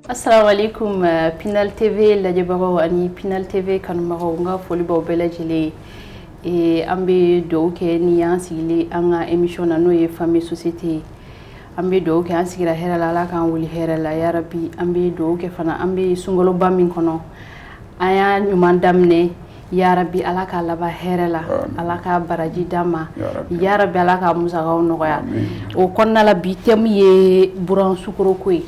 Assalamu alaikum, Pinal TV lajɛbagaw ani Pinal TV kanubagaw, n ka foli b'aw bɛɛ lajɛlen ye. An bɛ dugawu kɛ ni y'an sigilen an ka émission na, n'o ye Famille Société ye. An bɛ dugawu kɛ, an sigira hɛrɛ la, Ala k'an wuli hɛrɛ la yarabi. An bɛ dugawu kɛ fana, an bɛ sunkaloba min kɔnɔ, an y'a ɲuman daminɛ, yarabi Ala k'a laban hɛrɛ la, Ala k'a baraji d'an ma yarabi, Ala k'a musakaw nɔgɔya. O kɔnɔna la, bi thème ye buran sukoroko ye.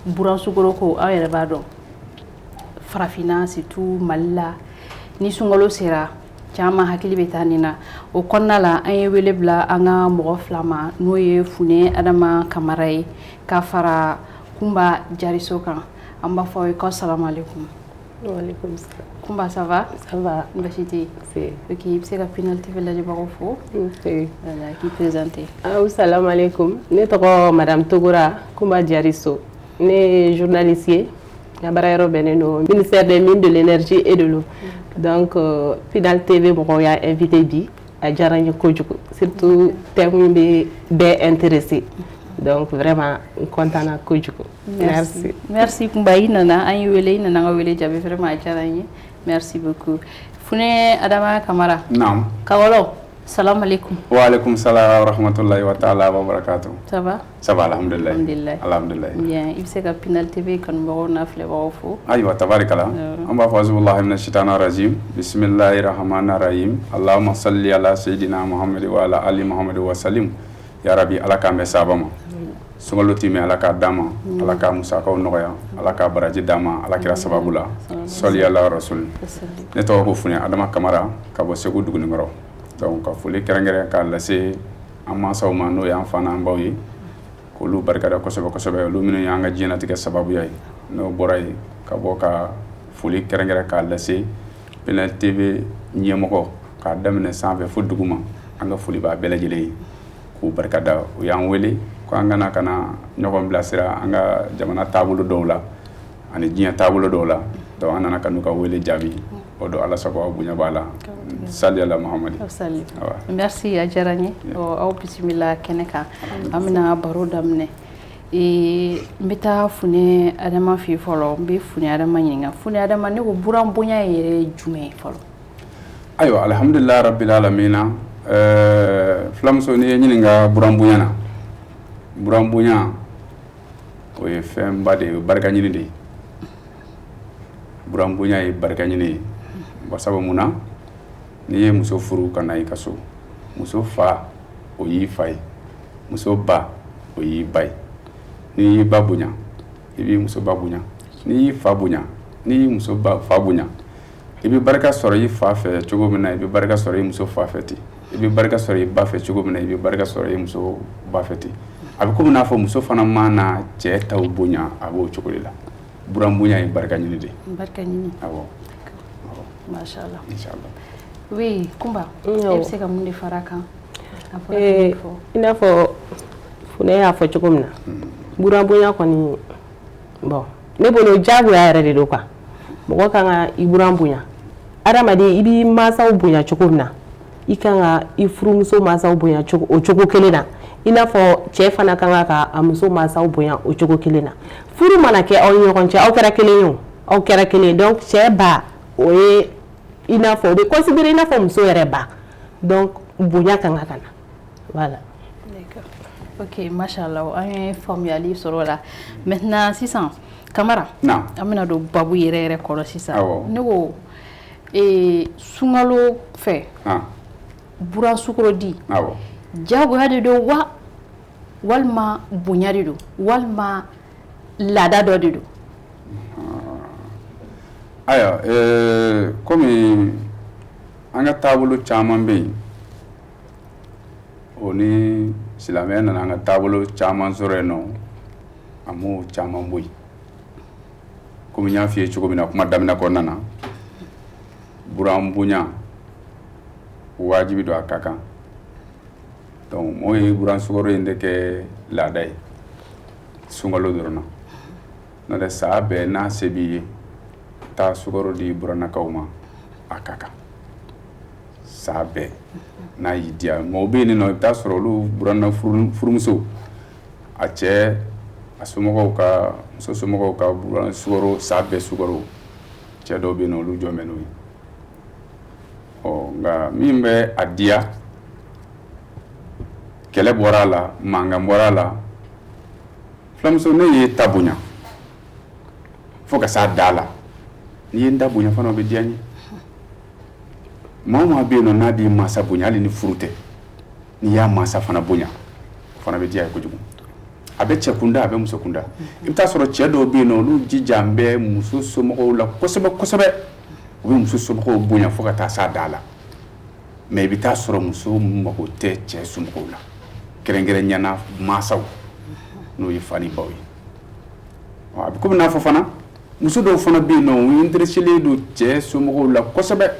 Buran sukoroko, aw yɛrɛ b'a dɔn, farafinna, surtout Mali la, ni sunkalo sera, caman hakili bɛ taa nin na. O kɔnɔna la, an ye wele bila an ka mɔgɔ fila ma, n'o ye Funɛ Adama Kamara ye ka fara Kunba Jariso kan. An b'a fɔ aw ye ko salamualeykum. Waaleykum salam. Kunba, ça va? Ça va. Basi tɛ yen? Ok, i bɛ se ka Pinal TV lajɛbagaw fo. Ok. Voilà, k'i présenter. Aw salam aleykum. Ne tɔgɔ Madame Togora Kunba Jariso. Ne ye journaliste ye. N ka baara yɔrɔ bɛnnen don ministère des Mines, de l'Énergie et de l'Eau. Donc Pinal TV mɔgɔw y'a invité bi, a diyara n ye kojugu, surtout thème min bɛ bɛɛ intéressé. Donc vraiment n content na kojugu. Merci. Merci Kunba, i nana an ye wele, i nana an ka wele jaabi, vraiment a diyara n ye. Merci beaucoup. Funɛ Adama Kamara. Naam. Kawolo, salam alaikum. Wa alaikum salam wa rahmatullahi wa ta'ala wa barakatuh. Ça va? Ça va, alhamdulillah. Alhamdulillah. Alhamdulillah. Bien, i bɛ se ka Pinal TV kanubagaw n'a filɛbagaw fo. Ayiwa, tabarikala. An b'a fɔ azubillahi mina shaitani rajim. Bismillahir rahmanir rahim. Allahumma salli ala sayyidina Muhammad wa ala ali Muhammad wa sallim. Ya Rabbi, Ala k'an bɛn saba ma. Sunkalo tɛmɛ, Ala k'a d'an ma. Ala k'a musakaw nɔgɔya. Ala k'a baraji d'an ma. Ala kira sababu la. Sɔli ala rasul. Ne tɔgɔ ko Funɛ Adama Kamara ka bɔ Segu Dugunikɔrɔ. Donc ka foli kɛrɛnkɛrɛn k'a lase an mansaw ma, n'o y'an fa n'an baw ye, k'olu barikada kosɛbɛ kosɛbɛ, olu minnu y'an ka diɲɛnatigɛ sababuya ye. N'o bɔra yen, ka bɔ ka foli kɛrɛnkɛrɛn k'a lase Pinal TV ɲɛmɔgɔ, k'a daminɛ sanfɛ fo duguma, an ka foli b'a bɛɛ lajɛlen ye, k'u barikada. U y'an wele ko an kana ka na ɲɔgɔn bilasira an ka jamana taabolo dɔw la ani diɲɛ taabolo dɔw la. Donc an nana ka n'u ka wele jaabi. O don, Ala sago aw bonya b'a la. Sali ala Muhamadi. Merci, a diyara n ye. Aw bisimila kɛnɛ kan. An bɛna baro daminɛ. N bɛ taa Funɛ Adama fɛ yen fɔlɔ. N bɛ Funɛ Adama ɲininka. Funɛ Adama, ne ko buran bonya yɛrɛ ye jumɛn ye fɔlɔ? Ayiwa, alhamdulilayi rabbil alamina. Filamuso, n'i ye ɲininka buran bonya na, buran bonya o ye fɛnba de ye, o ye barika ɲini de ye. Buran bonya ye barika ɲini ye. Sabu mun na? N'i ye muso furu ka na i ka so, muso fa o y'i fa ye, muso ba o y'i ba ye. N'i y'i ba bonya, i b'i muso ba bonya. N'i y'i fa bonya, n'i y'i muso ba fa bonya, i bɛ barika sɔrɔ i fa fɛ cogo min na, i bɛ barika sɔrɔ i muso fa fɛ ten. I bɛ barika sɔrɔ i ba fɛ cogo min na, i bɛ barika sɔrɔ i muso ba fɛ ten. A bɛ komi n'a fɔ muso fana mana cɛ taw bonya, a b'o cogo de la. Buran bonya ye barika ɲini de ye. Barika ɲini. Awɔ. Masha Allah. Inshallah. Oui, Kunba, e bɛ se ka mun de fara a kan? A bɔra ka min fɔ. I n'a fɔ Funɛ y'a fɔ cogo min na, buran bonya kɔni, bon, ne bolo diyagoya yɛrɛ de don quoi. Mɔgɔ kan ka i buran bonya. Adamaden, i b'i mansaw bonya cogo min na, i kan ka i furumuso mansaw bonya o cogo kelen na. I n'a fɔ cɛ fana kan ka a muso mansaw bonya o cogo kelen na. Furu mana kɛ aw ni ɲɔgɔn cɛ, aw kɛra kelen ye, o aw kɛra kelen ye. Donc cɛ ba, o ye i n'a fɔ o bɛ considérer i n'a fɔ muso yɛrɛ ba. Donc bonya kan ka na, voilà. D'accord. Ok, mashallah, an ye faamuyali sɔrɔ o la. Maintenant sisan, Kamara, Naam. an bɛna don babu yɛrɛ yɛrɛ kɔrɔ sisan. Awɔ. Ne ko sunkalo fɛ, buran sukoro di, diyagoya de don wa, walima bonya de don, walima laada dɔ de don? Ayiwa, komi an ka taabolo caman bɛ yen, o ni silamɛya nana an ka taabolo caman sɔrɔ yen nɔ, a m'o caman bɔ yen. Komi n y'a f'i ye cogo min na kuma daminɛ kɔnɔna na, buran bonya wajibi don, a ka kan. Donc mɔgɔw ye buran sukaro in de kɛ laada ye sunkalo dɔrɔn na. N'o tɛ, saa bɛɛ n'a se b'i ye, taa sukaro di burannakaw ma, a ka kan. Saa bɛɛ n'a y'i diya. Mɔgɔw bɛ yen nɔ, i bɛ taa sɔrɔ olu buranna furumuso, a cɛ A somɔgɔw ka, muso somɔgɔw ka buran sukaro, san bɛɛ sukaro, cɛ dɔw bɛ yen nɔ, olu jɔ bɛ n'o ye. Ɔ, nka min bɛ a diya, kɛlɛ bɔra a la, mankan bɔra a la. Filamuso, ne ye ta bonya fo ka s'a da la, n'i ye n da bonya fana, o bɛ diya n ye. Maa o maa bɛ yen nɔ, n'a b'i mansa bonya, hali ni furu tɛ, n'i y'a mansa fana bonya, o fana bɛ diya ye kojugu. A bɛ cɛ kunda, a bɛ muso kunda. I bɛ taa sɔrɔ cɛ dɔw bɛ yen nɔ, olu jija bɛ muso somɔgɔw la kosɛbɛ kosɛbɛ, u bɛ muso somɔgɔw bonya fo ka taa s'a da la. Mais i bɛ taa sɔrɔ muso mago tɛ cɛ somɔgɔw la, kɛrɛnkɛrɛnnenya na mansaw, n'o ye fa ni baw ye. A bɛ komi n'a fɔ fana, muso dɔw fana bɛ yen nɔ, u intéressé don cɛ somɔgɔw la kosɛbɛ.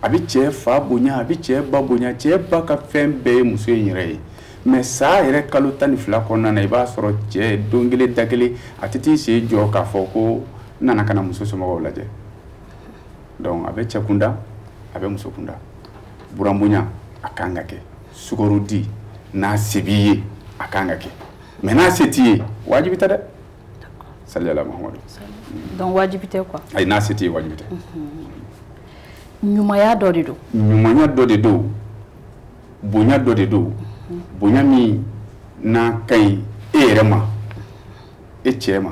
A bɛ cɛ fa bonya, a bɛ cɛ ba bonya, cɛ ba ka fɛn bɛɛ ye muso in yɛrɛ ye. Mais san yɛrɛ kalo 12 kɔnɔna na, i b'a sɔrɔ cɛ don kelen da kelen, a tɛ t'i sen jɔ k'a fɔ ko n nana ka na muso somɔgɔw lajɛ. Donc a bɛ cɛ kunda, a bɛ muso kunda. Buran bonya, a kan ka kɛ. Sukaro di, n'a se b'i ye, a kan ka kɛ. Mais n'a se t'i ye, wajibi tɛ dɛ. Salila Muhammadu. Donc wajibi tɛ quoi? Ayi, n'a se t'i ye, wajibi tɛ. Ɲumanya dɔ de don. Ɲumanya dɔ de don, bonya dɔ de don, bonya min n'a ka ɲi e yɛrɛ ma, e cɛ ma.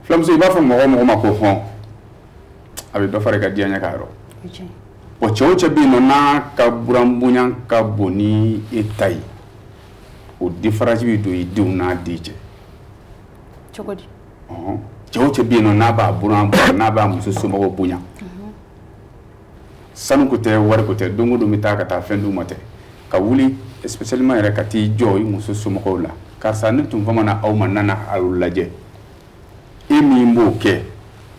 Filamuso, i b'a fɔ mɔgɔ o mɔgɔ ma ko hɔn, a bɛ dɔ fara i ka diyaɲɛ kan yɔrɔ. Bon, cɛ o cɛ bɛ yen nɔ, n'a ka buran bonya ka bon ni e ta ye, o différence bɛ don i denw n'a den cɛ. Cogo di? Cɛ o cɛ bɛ yen nɔ, n'a b'a buran bonya, n'a b'a muso somɔgɔw bonya, sanu ko tɛ, wari ko tɛ, don o don bɛ taa ka taa fɛn d'u ma tɛ, ka wuli spécialement yɛrɛ ka t'i jɔ i muso somɔgɔw la: karisa, ne tun famana aw ma, nana aw lajɛ. E min b'o kɛ,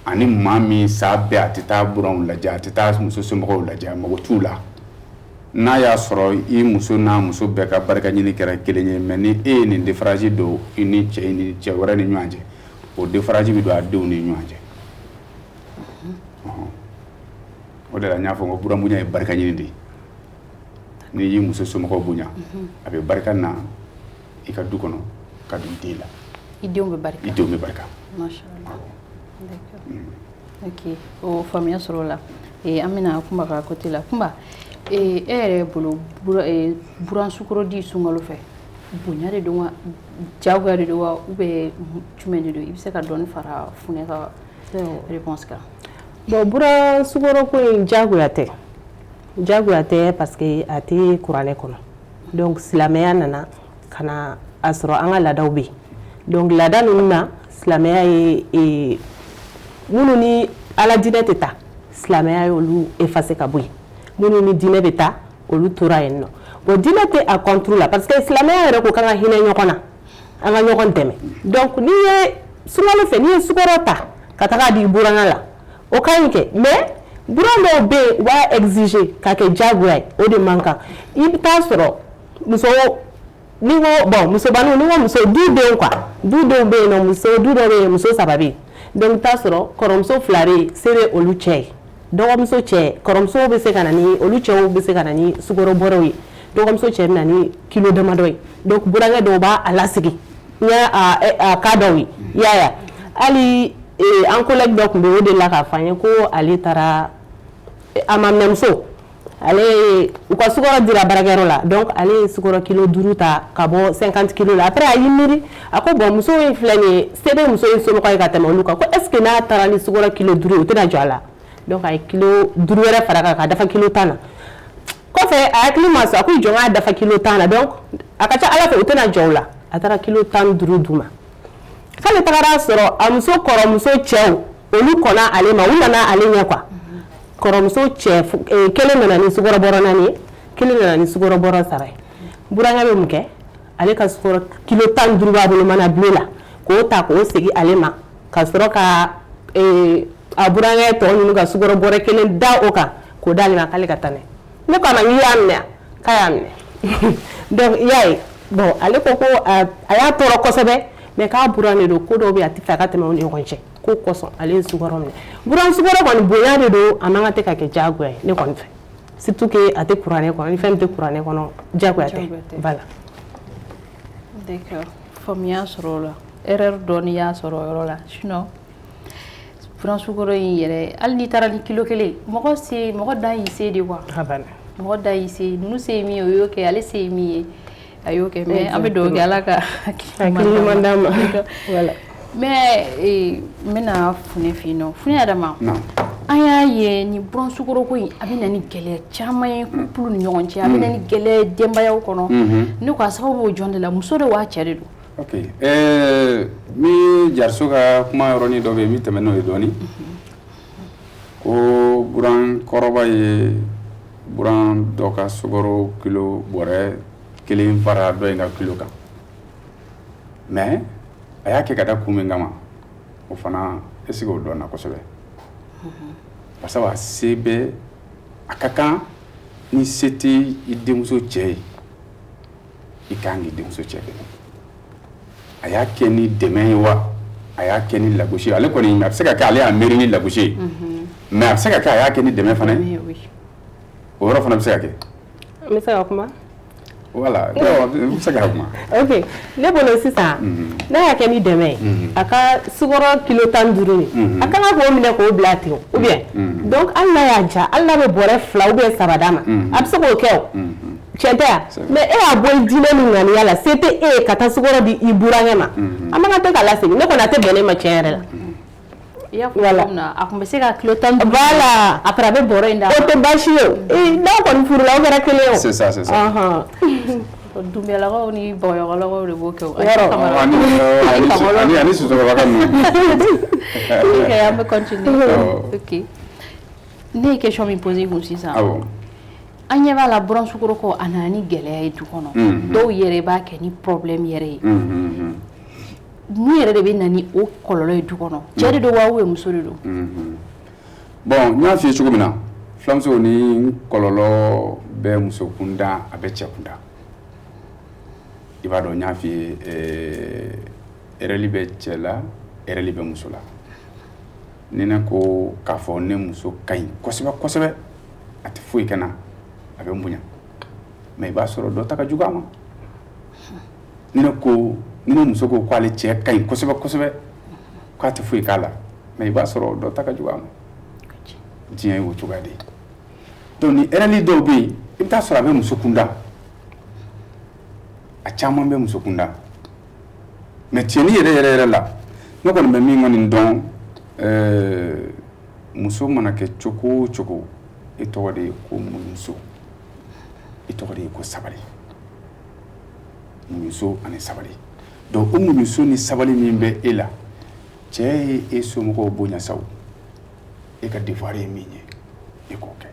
ani maa min sa bɛɛ a tɛ taa buranw lajɛ, a tɛ taa muso somɔgɔw lajɛ, a mago t'u la, n'a y'a sɔrɔ i muso n'a muso bɛɛ ka barika ɲini kɛra kelen ye, mais ni e ye nin différence don i ni cɛ ni cɛ wɛrɛ ni ɲɔgɔn cɛ, o différence bɛ don a denw ni ɲɔgɔn cɛ. O de la n y'a fɔ ko buran bonya ye barika ɲini de ye. N'i y'i muso somɔgɔw bonya, a bɛ barika na i ka du kɔnɔ ka don i den la. I denw bɛ barika. I denw bɛ barika. Masha Allah, d'accord, ok, o faamuya sɔrɔ o la. An bɛna Kunba ka côté la. Kunba, e yɛrɛ bolo, buran sukaro di sunkalo fɛ, bonya de don wa, diyagoya de don wa, ou bien jumɛn de don? I bɛ se ka dɔɔni fara Funɛ ka réponse kan. Bon, buran sukaro ko in, diyagoya tɛ, diyagoya tɛ, parce que a tɛ kuranɛ kɔnɔ. Donc silamɛya nana ka na a sɔrɔ an ka laadaw bɛ yen. Donc laada ninnu na, silamɛya ye minnu ni ala diinɛ tɛ taa, silamɛya y'olu effacer ka bɔ yen. Minnu ni diinɛ bɛ taa, olu tora yen nɔ. Bon, diinɛ tɛ a contre la, parce que silamɛya yɛrɛ ko k'an ka hinɛ ɲɔgɔn na, an ka ɲɔgɔn dɛmɛ. Donc n'i ye sunkalo fɛ, n'i ye sukaro ta ka taga di buranna la, o ka ɲi kɛ. Mais buran dɔw bɛ yen, u b'a exiger ka kɛ diyagoya ye, o de man kan. I bɛ taa sɔrɔ muso, ni ko bon, musobaninw, ni ko muso du denw quoi, du denw bɛ yen nɔ, muso du dɔ bɛ yen, muso saba bɛ yen. Donc i bɛ taa sɔrɔ kɔrɔmuso fila bɛ yen, se bɛ olu cɛ ye, dɔgɔmuso cɛ, kɔrɔmuso bɛ se ka na ni, olu cɛw bɛ se ka na ni sukaro bɔrɛw ye, dɔgɔmuso cɛ bɛ na ni kilo damadɔ ye. Donc burankɛ dɔw b'a a lasigi, n y'a a cas dɔw ye, i y'a ye. Hali an collègue dɔ tun bɛ yen, o delila k'a fɔ an ye ko ale taara a maminɛmuso, ale u ka sukaro dira baarakɛyɔrɔ la. Donc ale ye sukaro kilo 5 ta ka bɔ 50 kilo la. Après a y'i miiri, a ko bon, muso in filɛ nin ye, se bɛ muso in somɔgɔ ye ka tɛmɛ olu kan, ko est ce que n'a taara ni sukaro kilo 5 ye, o tɛna jɔ a la? Donc a ye kilo 5 wɛrɛ fara kan ka dafa kilo 10 na. Kɔfɛ a hakili ma sɔn, a ko i jɔ, n k'a dafa kilo 10 na, donc a ka ca ala fɛ u tɛna jɔ o la. A taara kilo 15 d'u ma. K'ale tagara sɔrɔ a muso kɔrɔmuso cɛw, olu kɔnna ale ma, u nana ale ɲɛ quoi. Kɔrɔmuso cɛ kelen nana ni sukaro bɔrɔ 4 ye, kelen nana ni sukaro bɔrɔ 3 ye. Burankɛ bɛ mun kɛ? Ale ka sukaro kilo 15 b'a bolo mana bulon la, k'o ta k'o segin ale ma, ka sɔrɔ ka a burankɛ tɔ ninnu ka sukaro bɔrɔ kelen da o kan k'o d'ale ma, k'ale ka taa n'a ye. Ne ko a ma n k'i y'a minɛ, k'a y'a minɛ. Donc i y'a ye, bon, ale ko ko a y'a tɔɔrɔ kosɛbɛ, mais k'a buran de don, ko dɔw bɛ yen, a tɛ fɛ a ka tɛmɛ u ni ɲɔgɔn cɛ, k'o kosɔn ale ye sukaro minɛ. Buran sukaro kɔni, bonya de don, a man kan tɛ ka kɛ diyagoya ye ne kɔni fɛ, surtout que a tɛ kuranɛ kɔnɔ. Ni fɛn min tɛ kuranɛ kɔnɔ, diyagoya tɛ, voilà. D'accord. Faamuya sɔrɔ o la, erreur dɔɔni y'a sɔrɔ o yɔrɔ la. Sinon buran sukaro in yɛrɛ, hali n'i taara ni kilo kelen, mɔgɔ se, mɔgɔ dan y'i se de quoi. Mɔgɔ dan y'i se. Ninnu se ye min ye, o y'o kɛ, ale se ye min ye, a y'o kɛ. Mais an bɛ dugawu kɛ, Ala ka hakili ɲuman d'an ma, voilà. Mais n bɛna Funɛ fɛ yen nɔ. Funɛ Adama, an y'a ye ni buran sukaro ko in, a bɛ na ni gɛlɛya caman ye couple ni ɲɔgɔn cɛ, a bɛ na ni gɛlɛya ye denbayaw kɔnɔ. Ne ko a sababu b'o jɔn de la? Muso de wa, cɛ de don? Ok, ni Jariso ka kuma yɔrɔnin dɔ bɛ yen, n bɛ tɛmɛ n'o ye dɔɔni. Ko buran kɔrɔba ye buran dɔ ka sukaro kilo bɔrɛ kelen fara dɔ in ka kilo kan, mais a y'a kɛ ka da kun min kama, o fana est ce que o dɔnna kosɛbɛ? Parce que a se bɛ a ka kan, ni se tɛ i denmuso cɛ ye, i kan k'i denmuso cɛ dɛmɛ. A y'a kɛ ni dɛmɛ ye wa, a y'a kɛ ni lagosi ye? Ale kɔni, a bɛ se ka kɛ ale y'a miiri ni lagosi ye, mais a bɛ se ka kɛ a y'a kɛ ni dɛmɛ fana ye. O yɔrɔ fana bɛ se ka kɛ. N bɛ se ka kuma? Voilà, donc n bɛ se ka kuma. Ok, ne bolo sisan, n'a y'a kɛ ni dɛmɛ ye, a ka sukaro kilo 15 nin, a kan ka k'o minɛ k'o bila ten, ou bien donc hali n'a y'a ja, hali n'a bɛ bɔrɛ fila ou bien saba d'a ma, a bɛ se k'o kɛ. O tiɲɛ tɛ yan? Mais e y'a bɔ i diinɛ ni ŋaniya la, se tɛ e ye ka taa sukaro di i burankɛ ma, a man kan tɛ ka lasegin. Ne kɔni, a tɛ bɛn ne ma tiɲɛ yɛrɛ la. I y'a fɔ cogo min na, a tun bɛ se ka kilo 15. Voilà. Après a bɛ bɔrɔ in d'a ma. O tɛ baasi ye o, n'aw kɔni furula, aw kɛra kelen ye o. C'est ça, c'est ça. Dunbiyalakaw ni Bamakɔlakaw de b'o kɛ o. Yɔrɔ. Ani Sosokɔrɔba ninnu. Ok, an bɛ continuer. Ok, ne ye question min posé kun sisan. Awɔ. An ɲɛ b'a la, buran sukaro ko a nana ni gɛlɛya ye du kɔnɔ. Dɔw yɛrɛ b'a kɛ ni problème yɛrɛ ye. Mun yɛrɛ de bɛ na ni o kɔlɔlɔ ye du kɔnɔ? Cɛ de don wa, ou muso de don? Bon, n y'a f'i ye cogo min na, filamuso, ni kɔlɔlɔ bɛ muso kunda, a bɛ cɛ kunda. I b'a dɔn, n y'a f'i ye, erreur bɛ cɛ la, erreur bɛ muso la. Ni ne ko k'a fɔ ne muso ka ɲi kosɛbɛ kosɛbɛ, a tɛ foyi kɛ n na, a bɛ n bonya, mais i b'a sɔrɔ dɔ ta ka jugu a ma. Ni ne ko, ni ne muso ko k'ale cɛ ka ɲi kosɛbɛ kosɛbɛ, k'a tɛ foyi k'a la, mais i b'a sɔrɔ dɔ ta ka jugu a ma. Diɲɛ ye o cogoya de ye. Donc ni erreur dɔw bɛ yen, i bɛ taa sɔrɔ a bɛ muso kunda, a caman bɛ muso kunda. Mais tiɲɛni yɛrɛ yɛrɛ yɛrɛ la, ne kɔni bɛ min kɔni dɔn, muso mana kɛ cogo o cogo, e tɔgɔ de ye ko muso, i tɔgɔ de ye ko sabali, muso ani sabali. Donc o muso ni sabali min bɛ e la, cɛ ye e somɔgɔw bonya sa o, e ka devoir ye min ye, e k'o kɛ.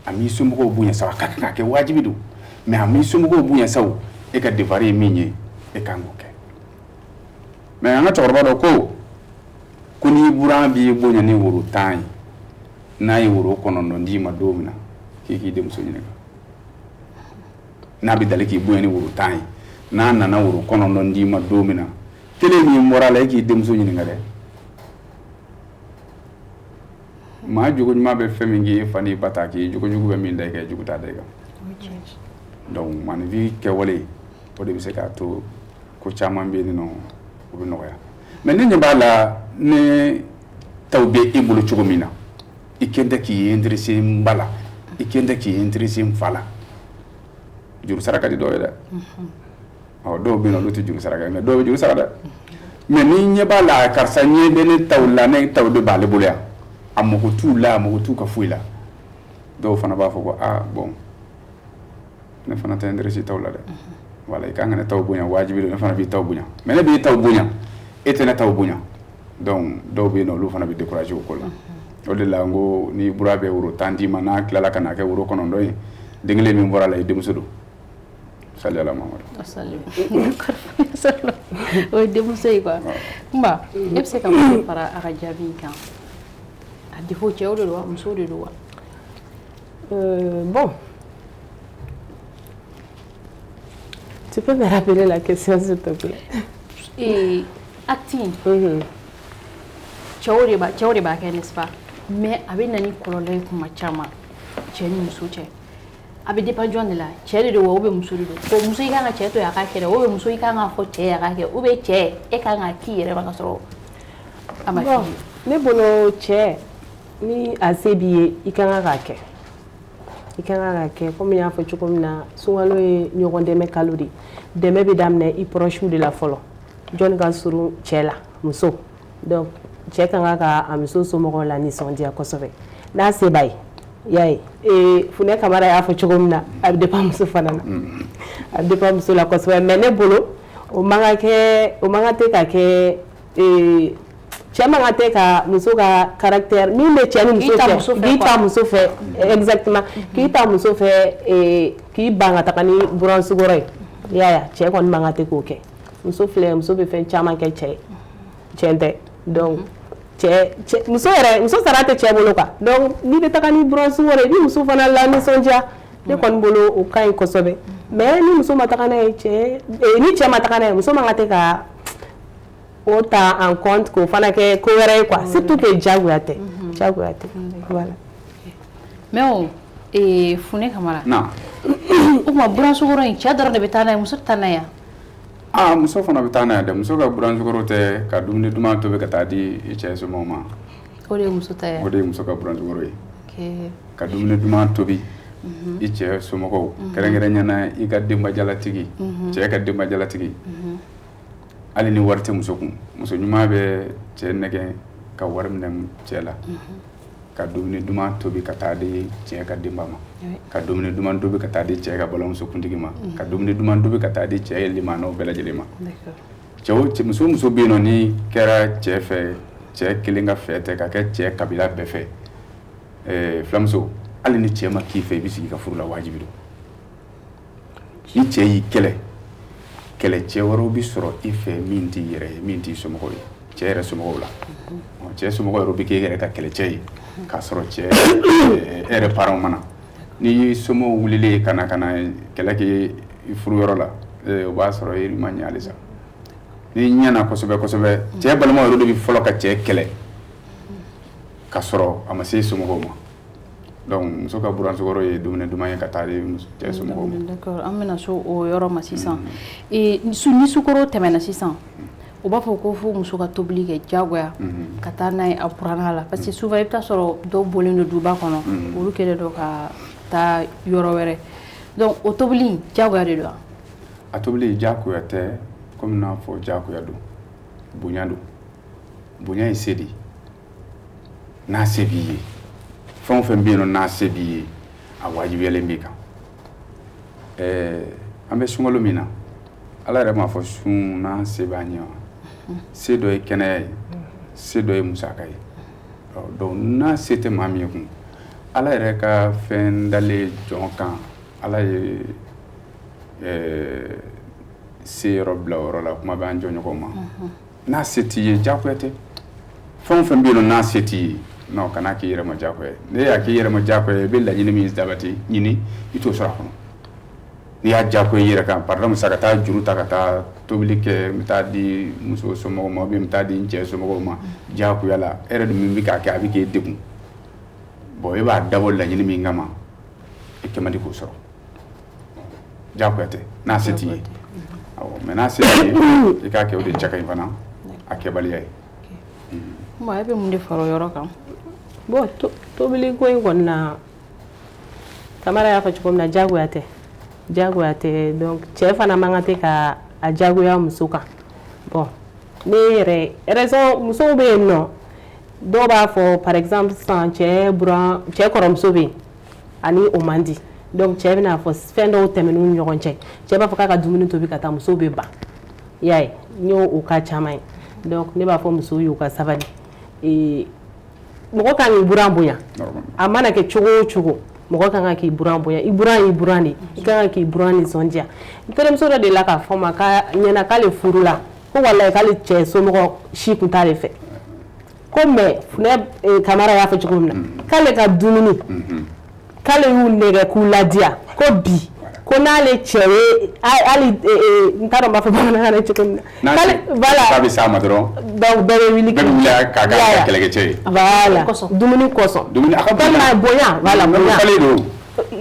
A m'i somɔgɔw bonya sa, a ka kan ka kɛ, wajibi don, mais a m'i somɔgɔw bonya sa o, e ka devoir ye min ye, e kan k'o kɛ. Mais an ka cɛkɔrɔba dɔ ko n'i buran b'i bonya ni woro 10 ye, n'a ye woro 9 d'i ma don min na, k'i k'i denmuso ɲininka. N'a bɛ dali k'i bonya ni woro 10 ye, n'a nana woro 9 d'i ma don min na, kelen min bɔra a la, e k'i denmuso ɲininka dɛ. Maa jogo ɲuman bɛ fɛn min k'i fa n'i ba ta k'i jogo jugu bɛ min da i kan, jugu t'a da i kan. Donc maninfin kɛwale, o de bɛ se k'a to ko caman bɛ yen nɔ, o bɛ nɔgɔya. Mais ne ɲɛ b'a la, ne taw bɛ e bolo cogo min na, i kɛn tɛ k'i intéressé n ba la, i kɛn tɛ k'i intéressé n fa la. Juru sara ka di dɔw ye dɛ. Ɔ, dɔw bɛ yen nɔ, olu tɛ juru sara kɛ, mais dɔw bɛ juru sara dɛ. Mais ni ɲɛ b'a la, karisa ɲɛ bɛ ne taw la, ne taw de b'ale bolo yan, a mago t'u la, a mago t'u ka foyi la. Dɔw fana b'a fɔ ko aa, bon, ne fana tɛ intéressé taw la dɛ. Voilà, i kan ka ne taw bonya, wajibi don, ne fana b'i taw bonya, mais ne b'i taw bonya, e tɛ ne taw bonya. Donc dɔw bɛ yen nɔ, olu fana bɛ découragé o ko la. O de la n ko ni bura bɛ woro 10 d'i ma, n'a tilala ka na kɛ woro 9 ye, den kelen min bɔra a la, i denmuso don. Sali ala Mamadu. O ye denmuso ye quoi. Kunba, e bɛ se ka mun fara a ka jaabi in kan? A défaut, cɛw de don wa, musow de don wa? Bon. Tu peux me rappeler la question, s'il te plaît? Et acte in, cɛw de b'a kɛ, n'est-ce pas? Mais a bɛ na ni kɔlɔlɔ ye kuma caman cɛ ni muso cɛ. A bɛ dépend jɔn de la? Cɛ de don wa, ou bien muso de don? Ko muso, i kan ka cɛ to yen a k'a kɛ dɛ, ou bien muso, i kan k'a fɔ cɛ ye a k'a kɛ, ou bien cɛ, e kan k'a k'i yɛrɛ ma ka sɔrɔ a ma f'i ye? Ne bolo, cɛ, ni a se b'i ye, i ka kan k'a kɛ, i ka kan k'a kɛ. Komi n y'a fɔ cogo min na, sunkalo ye ɲɔgɔn dɛmɛ kalo de ye. Dɛmɛ bɛ daminɛ i proche de la fɔlɔ. Jɔnni ka surun cɛ la? Muso. Donc cɛ ka kan ka a muso somɔgɔw la nisɔndiya kosɛbɛ n'a se b'a ye. I y'a ye, Funɛ Kamara y'a fɔ cogo min na, a bɛ dépend muso fana na, a bɛ dépend muso la kosɛbɛ. Mais ne bolo, o man ka kɛ, o man ka tɛ ka kɛ, cɛ man ka tɛ ka muso ka caractère min bɛ cɛ ni muso cɛ, k'i ta muso fɛ, exactement, k'i ta muso fɛ, k'i ban ka taga ni buran sukɔrɔ ye. I y'a ye, cɛ kɔni man ka tɛ k'o kɛ. Muso filɛ, muso bɛ fɛn caman kɛ cɛ ye, tiɲɛ tɛ? Donc cɛ, muso yɛrɛ, muso sara tɛ cɛ bolo quoi. Donc n'i bɛ taga ni buran sukɔrɔ ye, i bɛ muso fana la nisɔndiya. Ne kɔni bolo, o ka ɲi kosɛbɛ. Mais ni muso ma taga n'a ye, cɛ, ni cɛ ma taga n'a ye, muso man ka tɛ ka o ta en compte k'o fana kɛ ko wɛrɛ ye quoi, surtout que diyagoya tɛ, diyagoya tɛ, voilà. Mais o Funɛ Kamara, o tuma buran sukɔrɔ in, cɛ dɔrɔn de bɛ taa n'a ye, muso tɛ taa n'a ye? Aa, muso fana bɛ taa n'a ye dɛ. Muso ka buran sukɔrɔ tɛ ka dumuni duman tobi ka taa di i cɛ somɔgɔw ma? O de ye muso ta ye. O de ye muso ka buran sukɔrɔ ye, ka dumuni duman tobi i cɛ somɔgɔw, kɛrɛnkɛrɛnnenya na i ka denbajalatigi, cɛ ka denbajalatigi. Hali ni wari tɛ muso kun, muso ɲuman bɛ cɛ nɛgɛ ka wari minɛ cɛ la ka dumuni duman tobi ka taa di cɛ ka denba ma, ka dumuni duman tobi ka taa di cɛ ka balimamuso kuntigi ma, ka dumuni duman tobi ka taa di cɛ ye limanaw bɛɛ lajɛlen ma. Cɛ o cɛ, muso muso bɛ yen nɔ, ni kɛra cɛ fɛ, cɛ kelen ka fɛ tɛ, ka kɛ cɛ kabila bɛɛ fɛ, filamuso, hali ni cɛ ma k'i fɛ, i bɛ sigi ka furu la, wajibi don. Ni cɛ y'i kɛlɛ, kɛlɛ cɛ wɛrɛw bɛ sɔrɔ i fɛ min t'i yɛrɛ ye, min t'i somɔgɔw ye, cɛ yɛrɛ somɔgɔw la. Cɛ somɔgɔw yɛrɛ bɛ k'e yɛrɛ ka kɛlɛcɛ ye k'a sɔrɔ cɛ e yɛrɛ parents ma na. N'i somɔgɔw wulilen ka na kɛlɛ kɛ i furuyɔrɔ la, o b'a sɔrɔ e ma ɲɛ halisa. N'i ɲɛna kosɛbɛ kosɛbɛ, cɛ balimaw yɛrɛ de bɛ fɔlɔ ka cɛ kɛlɛ k'a sɔrɔ a ma se somɔgɔw ma. Donc muso ka buran sukɔrɔ ye dumuni duman ye ka taa di cɛ somɔgɔw ma. D'accord, an bɛna so o yɔrɔ ma sisan. Ni sukaro tɛmɛna sisan, u b'a fɔ ko fo muso ka tobili kɛ diyagoya ka taa n'a ye a buranna la, parce que souvent i bɛ taa sɔrɔ dɔw bɔlen don duba kɔnɔ, olu kɛlen don ka taa yɔrɔ wɛrɛ. Donc o tobili, diyagoya de don wa? A tobili diyagoya tɛ, komi n'a fɔ diyagoya don, bonya don. Bonya ye se de ye. N'a se b'i ye, fɛn o fɛn bɛ yen nɔ, n'a se b'i ye, a wajibiyalen b'i kan. An bɛ sunkalo min na, Ala yɛrɛ m'a fɔ sun n'an se b'an ye wa? Se dɔ ye kɛnɛya ye, se dɔ ye musaka ye. Donc n'a se tɛ maa min ye kun, Ala yɛrɛ ka fɛn dalen jɔn kan, Ala ye se yɔrɔ bila o yɔrɔ la. Kuma bɛ an jɔɲɔgɔnw ma, n'a se t'i ye, diyagoya tɛ. Fɛn o fɛn bɛ yen nɔ, n'a se t'i ye, non, kana k'i yɛrɛ ma diyagoya ye. N'e y'a k'i yɛrɛ ma diyagoya ye, i bɛ laɲini min sabati ɲini, i t'o sɔrɔ a kɔnɔ. N'i y'a diyagoya i yɛrɛ kan, par exemple sisan, ka taa juru ta ka taa tobili kɛ, n bɛ taa di muso somɔgɔw ma, ou bien n bɛ taa di n cɛ somɔgɔw ma diyagoya la, e yɛrɛ dun min bɛ k'a kɛ, a bɛ k'e degun. Bon, e b'a dabɔ laɲini min kama, e kɛ man di k'o sɔrɔ. Diyagoya tɛ n'a se t'i ye. Awɔ, mais n'a se t'i ye, i k'a kɛ, o de cɛ ka ɲi fana a kɛbaliya ye. Bon, e bɛ mun de fara o yɔrɔ kan? Bon, tobili ko in kɔni na, Kamara y'a fɔ cogo min na, diyagoya tɛ, diyagoya tɛ. Donc cɛ fana man kan tɛ ka a diyagoya muso kan. Bon, ne yɛrɛ raison, musow bɛ yen nɔ, dɔw b'a fɔ, par exemple sisan, cɛ buran, cɛ kɔrɔmuso bɛ yen ani o man di. Donc cɛ bɛna fɔ fɛn dɔw tɛmɛn'u ni ɲɔgɔn cɛ, cɛ b'a fɔ k'a ka dumuni tobi ka taa, musow bɛ ban. I y'a ye, n y'o o cas caman ye. Donc ne b'a fɔ musow ye u ka sabali. Mɔgɔ kan k'i buran bonya, a mana kɛ cogo o cogo, mɔgɔ kan ka k'i buran bonya. I buran y'i buran de, i kan ka k'i buran nisɔndiya. N terimuso dɔ delila k'a fɔ n ma k'a ɲɛna k'ale furula, ko walayi k'ale cɛ somɔgɔ si tun t'ale fɛ ko, mais Funɛ Kamara y'a fɔ cogo min na, k'ale ka dumuni, k'ale y'u nɛgɛ k'u ladiya, ko bi ko n'ale cɛ ye hali, n t'a dɔn n b'a fɔ bamanankan na cogo min na, k'ale, voilà, k'a bɛ s'a ma dɔrɔn, donc bɛɛ bɛ wuli. Bɛɛ bɛ wuli k'a kɛ kɛlɛkɛcɛ ye. Voilà, dumuni kosɔn. Dumuni a ka bonya, voilà, bonya. Falen don.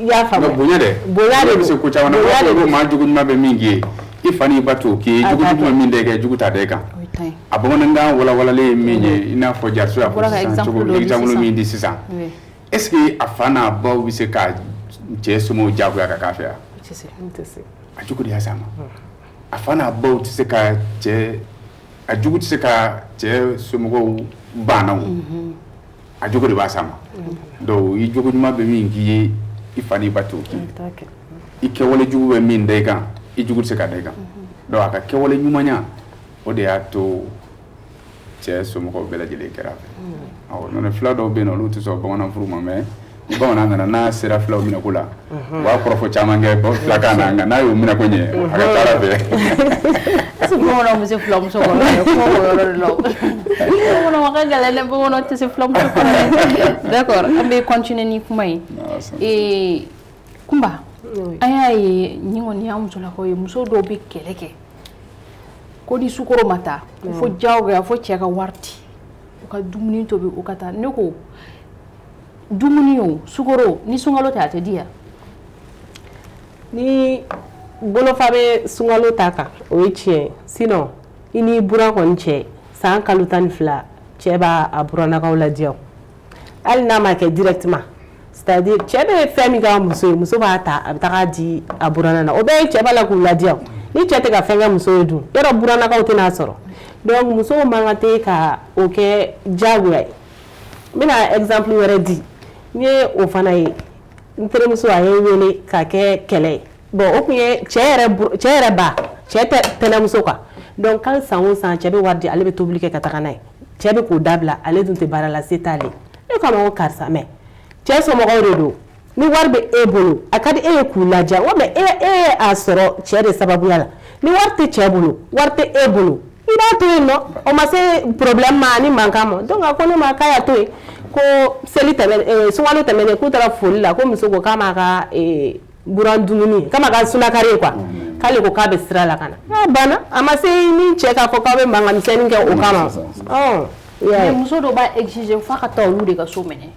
I y'a faamu? Bonya dɛ. Bonya de don. Se ko caman na. Ko maa jugu ɲuman bɛ min k'i ye, i fa n'i ba t'o k'i ye, jugu jugu min da i kan, jugu t'a da i kan. A bamanankan walawalalen ye min ye, i n'a fɔ Jariso y'a fɔ sisan cogo, exemple min di sisan, est ce que a fa n'a baw bɛ se ka cɛ somɔgɔw diyagoya ka k'a fɛ yan? A jugu de y'a s'a ma. A fa n'a baw tɛ se ka cɛ, a jugu tɛ se ka cɛ somɔgɔw banna o, a jugu de b'a s'a ma. Donc i jogo ɲuman bɛ min k'i ye, i fa n'i ba t'o k'i ye. I kɛwale jugu bɛ min da i kan, i jugu tɛ se ka da i kan. Donc a ka kɛwale ɲumanya, o de y'a to cɛ somɔgɔw bɛɛ lajɛlen kɛra a fɛ. Awɔ, n'o tɛ fila dɔw bɛ yen nɔ, olu tɛ sɔn bamanan furu ma, mais ni bamanan nana, n'a sera filaw minɛko la, u b'a kɔrɔfɔ caman kɛ filakan na, nka n'a y'o minɛko ɲɛ, a ka ca ala fɛ. Est-ce que bamananw bɛ se filamuso kɔrɔ yɛrɛ? Kuma b'o yɔrɔ de la o. Bamananw ka gɛlɛn dɛ, bamananw tɛ se filamuso kɔrɔ dɛ. D'accord, an bɛ continuer ni kuma ye. Ee Kunba, an y'a ye nin kɔni y'an musolakaw ye, muso dɔw bɛ kɛlɛ kɛ ko ni sukaro ma taa, fo diyagoya fo cɛ ka wari di u ka dumuni tobi u ka taa. Ne ko dumuni o sukaro ni sunkalo tɛ, a tɛ di yan. Ni bolofa bɛ sunkalo ta kan, o ye tiɲɛ ye. Sinon i ni buran kɔni cɛ, san kalo 12, cɛ b'a a burannakaw ladiya, hali n'a ma kɛ directement. C'est à dire cɛ bɛ fɛn min k'a muso ye, muso b'a ta, a bɛ taga di a buranna na. O bɛɛ ye cɛ b'a la k'u ladiya. Ni cɛ tɛ ka fɛn kɛ muso ye dun, yɔrɔ burannakaw tɛna sɔrɔ. Donc musow man kan tɛ ka o kɛ diyagoya ye. N bɛna exemple wɛrɛ di. N ye o fana ye, n terimuso a ye n wele ka kɛ kɛlɛ ye. Bon, o tun ye cɛ yɛrɛ, cɛ yɛrɛ ba, cɛ tɛnɛmuso quoi. Donc k'ale san o san, cɛ bɛ wari di, ale bɛ tobili kɛ ka taga n'a ye. Cɛ bɛ k'o dabila, ale dun tɛ baara la, se t'ale. Ne k'a ma ko karisa, mais cɛ somɔgɔw de don, ni wari bɛ e bolo, a ka di e ye k'u ladiya wa, mais e ye a sɔrɔ cɛ de sababuya la. Ni wari tɛ cɛ bolo, wari tɛ e bolo, i b'a to yen nɔ, o ma se problème ma ni mankan ma. Donc a ko ne ma k'a y'a to yen, ko seli tɛmɛ, sunkalo tɛmɛnen, k'u taara foli la, ko muso ko k'a m'a ka buran dumuni, k'a m'a ka sunakari ye quoi, k'ale ko k'a bɛ sira la ka na. A banna, a ma se ni cɛ k'a fɔ k'aw bɛ mankan misɛnnin kɛ o kama. Mais muso dɔw b'a exiger f'a ka taa olu de ka so minɛ.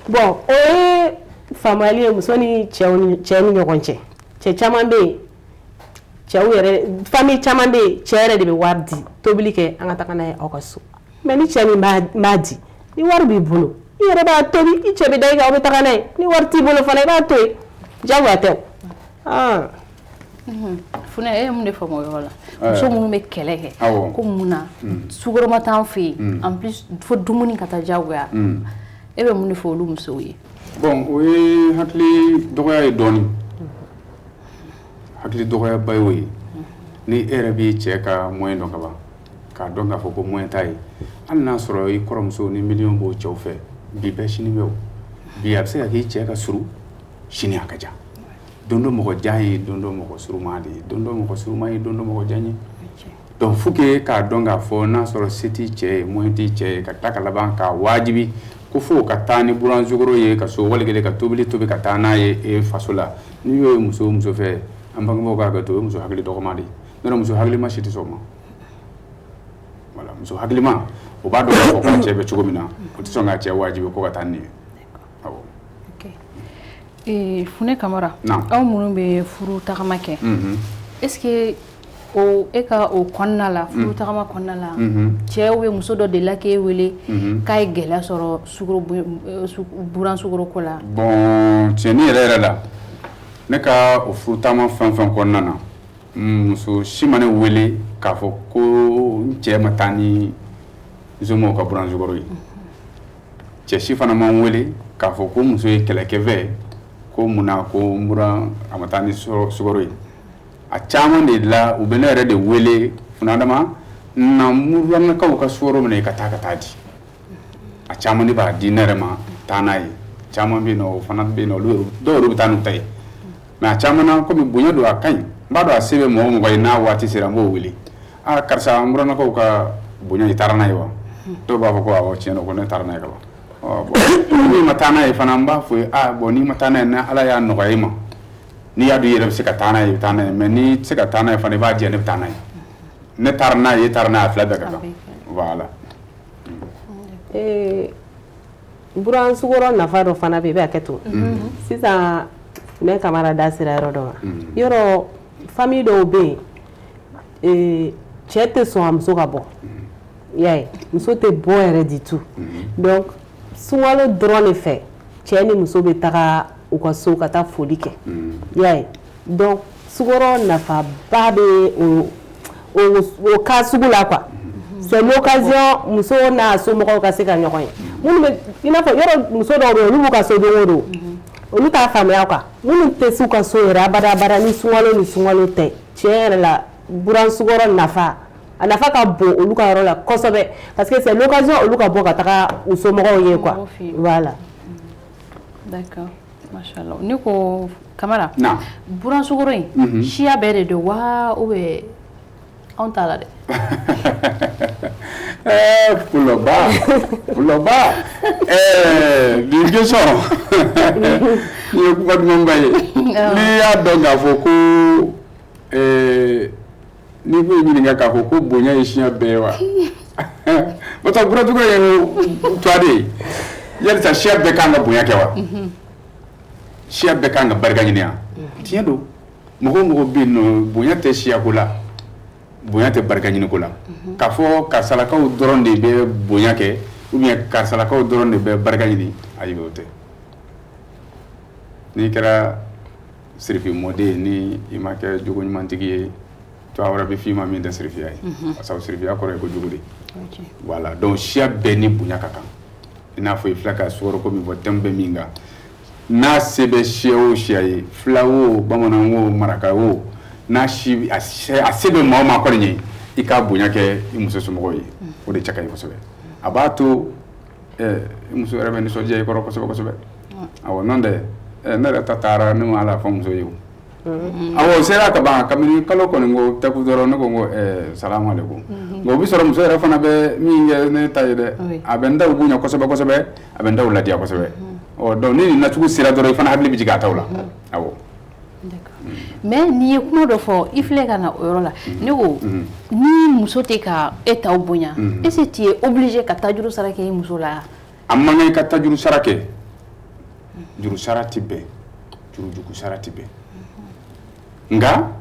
Bon, o ye faamuyali ye muso ni cɛw ni cɛ ni ɲɔgɔn cɛ. Cɛ caman bɛ yen, cɛw yɛrɛ, famille caman bɛ yen, cɛ yɛrɛ de bɛ wari di, tobili kɛ, an ka taga n'a ye aw ka so. Mais ni cɛ min b'a di, ni wari b'i bolo, i yɛrɛ b'a tobi, i cɛ bɛ da i kan, aw bɛ taga n'a ye. Ni wari t'i bolo fana, i b'a to yen, diyagoya tɛ o. Funɛ, e ye mun de faamu o yɔrɔ la? Muso minnu bɛ kɛlɛ kɛ ko mun na sukaro t'an fɛ yen, en plus fo dumuni ka taa diyagoya, e bɛ mun de fɔ olu musow ye? Bon, o ye hakili dɔgɔya ye dɔɔnin, hakili dɔgɔyaba y'o ye. Ni e yɛrɛ b'i cɛ ka moyen dɔn ka ban, k'a dɔn k'a fɔ ko moyen t'a ye, hali n'a sɔrɔ i kɔrɔmuso ni miliyɔn b'o cɛw fɛ, bi bɛɛ sini bɛ o. Bi a bɛ se ka k'i cɛ ka surun, sini a ka jan. Don dɔ mɔgɔ jan ye, don dɔ mɔgɔ surunman de ye, don dɔ mɔgɔ surunman ye, don dɔ mɔgɔ jan ye. Donc faut que k'a dɔn k'a fɔ n'a sɔrɔ se t'i cɛ ye, moyen t'i cɛ ye, ka tila ka laban k'a wajibi ko fo ka taa ni buran sukaro ye ka so, wali kelen ka tobili tobi ka taa n'a ye e faso la. N'i y'o ye muso o muso fɛ, an bangebaaw k'a kɛ to, o ye muso hakili dɔgɔma de ye. N'o tɛ muso hakilima si tɛ sɔn o ma. Voilà, muso hakilima o b'a dɔn k'a fɔ k'a cɛ bɛ cogo min na, o tɛ sɔn k'a cɛ wajibi ko ka taa nin ye. Awɔ. Funɛ Kamara, aw minnu bɛ furu tagama kɛ, est-ce que o e ka o kɔnɔna la, furu tagama kɔnɔna la, cɛw bɛ muso dɔ delila k'e wele k'a ye gɛlɛya sɔrɔ sukaro, buran sukaro ko la? Bon, tiɲɛni yɛrɛ yɛrɛ la, ne ka o furu taama fɛn fɛn kɔnɔna na, muso si ma ne wele k'a fɔ ko n cɛ ma taa ni somɔgɔw ka buran sukaro ye. Cɛ si fana ma n wele k'a fɔ ko muso ye kɛlɛ kɛ fɛ ko munna ko n buran a ma taa ni sukaro ye. A caman de la, u bɛ ne yɛrɛ de wele, Funadama na, buranakaw ka sukaro minɛ, i ka taa ka taa di. A caman de b'a di ne yɛrɛ ma, taa n'a ye. Caman bɛ yen nɔ, o fana bɛ yen nɔ, olu dɔw yɛrɛ bɛ taa n'u ta ye. Mais a caman na, komi bonya don, a ka ɲi, n b'a dɔn a se bɛ mɔgɔ o mɔgɔ ye, n'a waati sera, n b'o wele: aa karisa, n buranakaw ka bonya, i taara n'a ye wa? Dɔw b'a fɔ ko awɔ, tiɲɛ don, ko ne taara n'a ye ka ban. Ɔ bon, n'i ma taa n'a ye fana, n b'a fɔ ye: aa bon, n'i ma taa n'a ye, ni Ala y'a nɔgɔya i ma, n'i y'a dɔn i yɛrɛ bɛ se ka taa n'a ye, i bɛ taa n'a ye. Mais n'i tɛ se ka taa n'a ye fana, i b'a jɛ, ne bɛ taa n'a ye. Ne taara n'a ye, e taara n'a ye, a fila bɛɛ ka kan. Voilà. Buran sugɔrɔ nafa dɔ fana bɛ yen, i bɛ hakɛ to. Sisan ne Kamara da sera yɔrɔ dɔ ma. Yɔrɔ famille dɔw bɛ yen, cɛ tɛ sɔn a muso ka bɔ. I y'a ye, muso tɛ bɔ yɛrɛ du tout. Donc sunkalo dɔrɔn de fɛ, cɛ ni muso bɛ taga u ka so ka taa foli kɛ. I y'a ye, donc sukɔrɔ nafaba bɛ o cas sugu la quoi. C'est l'occasion muso n'a somɔgɔw ka se ka ɲɔgɔn ye. Minnu bɛ i n'a fɔ yɔrɔ muso dɔw bɛ yen, olu b'u ka so don o don, olu t'a faamuya quoi. Minnu tɛ s'u ka so yɛrɛ abada abada ni sunkalo ni sunkalo tɛ, tiɲɛ yɛrɛ la, buran sukɔrɔ nafa, a nafa ka bon olu ka yɔrɔ la kosɛbɛ, parce que c'est l'occasion olu ka bɔ ka taga u somɔgɔw ye quoi. Voilà. D'accord, machallah. Ne ko Kamara, buran sukɔrɔ in, siya bɛɛ de don wa, ou bien anw t'a la dɛ? Puloba, Puloba, nin question nin ye kuma dumanba ye. N'i y'a dɔn k'a fɔ ko n'i ko ɲininka k'a fɔ ko bonya ye siya bɛɛ ye wa, o tɛ buracogo ye tuwa de ye. Yalisa siya bɛɛ kan ka bonya kɛ wa? Siya bɛɛ kan ka barika ɲini wa? Tiɲɛ don, mɔgɔ o mɔgɔ bɛ yen nɔ, bonya tɛ siyako la, bonya tɛ barika ɲiniko la. K'a fɔ karisalakaw dɔrɔn de bɛ bonya kɛ ou bien karisalakaw dɔrɔn de bɛ barika ɲini, ayi, o tɛ. N'i kɛra sirifi mɔden ye, ni i ma kɛ jogo ɲumantigi ye, tubabu wɛrɛ bɛ f'i ma min tɛ sirifiya ye, parce que sirifiya kɔrɔ ye ko jogo de. Voilà, donc siya bɛɛ ni bonya ka kan. I n'a fɔ i filɛ ka sukaro ko min fɔ, thème bɛ min kan, n'a se bɛ siya o siya ye, fila o, bamanan o, maraka o, n'a si a se bɛ maa o maa kɔni ye, i ka bonya kɛ i muso somɔgɔw ye, o de cɛ ka ɲi kosɛbɛ. A b'a to i muso yɛrɛ bɛ nisɔndiya i kɔrɔ kosɛbɛ kosɛbɛ. Awɔ, n'o tɛ ne yɛrɛ ta taara, ne ma ala fɔ muso ye o. Awɔ, o sera ka ban kabini kalo kɔni ko tɛku dɔrɔn, ne ko n ko salamu aleykum. Nka o bɛ sɔrɔ muso yɛrɛ fana bɛ min kɛ ne ta ye dɛ, a bɛ n taw bonya kosɛbɛ kosɛbɛ, a bɛ n taw ladiya kosɛbɛ. Ɔ donc ni nin nacogo sera dɔrɔn, i fana hakili bɛ jigin a taw la. Awɔ. Mais n'i ye kuma dɔ fɔ, i filɛ ka na o yɔrɔ la, ne ko ni muso tɛ ka e taw bonya, est-ce que tu es obligé ka taa juru sara kɛ i muso la? A man kan i ka taa juru sara kɛ. Juru sara tɛ bɛn, jurujugu sara tɛ bɛn. Nka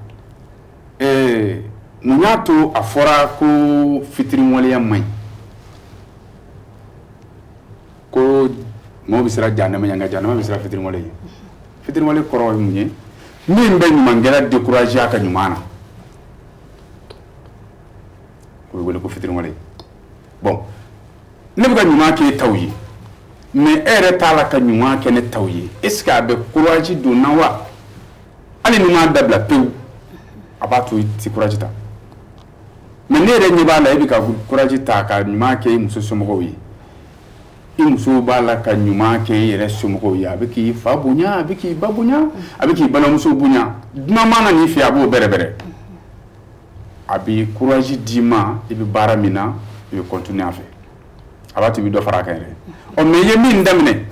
mun y'a to a fɔra ko fitiriwaleya man ɲi, ko mɔgɔ bɛ siran jahanama ɲɛ, nka jahanama bɛ siran fitiriwale ye? Fitiriwale kɔrɔ ye mun ye? Min bɛ ɲumankɛla décourager a ka ɲuman na, o bɛ wele ko fitiriwale. Bon, ne bɛ ka ɲuman kɛ e taw ye, mais e yɛrɛ t'a la ka ɲuman kɛ ne taw ye, est ce que a bɛ courage don n na wa? Hali ni m'a dabila pewu, a b'a to i tɛ courage ta. Mais ne yɛrɛ ɲɛ b'a la, e bɛ ka courage ta ka ɲuman kɛ i muso somɔgɔw ye, i muso b'a la ka ɲuman kɛ i yɛrɛ somɔgɔw ye, a bɛ k'i fa bonya, a bɛ k'i ba bonya, a bɛ k'i balimamuso bonya, dunan mana n'i fɛ, a b'o bɛrɛbɛrɛ, a bɛ courage d'i ma, i bɛ baara min na, i bɛ continuer a fɛ, a b'a to i bɛ dɔ fara a kan yɛrɛ. Ɔ mais i ye min daminɛ,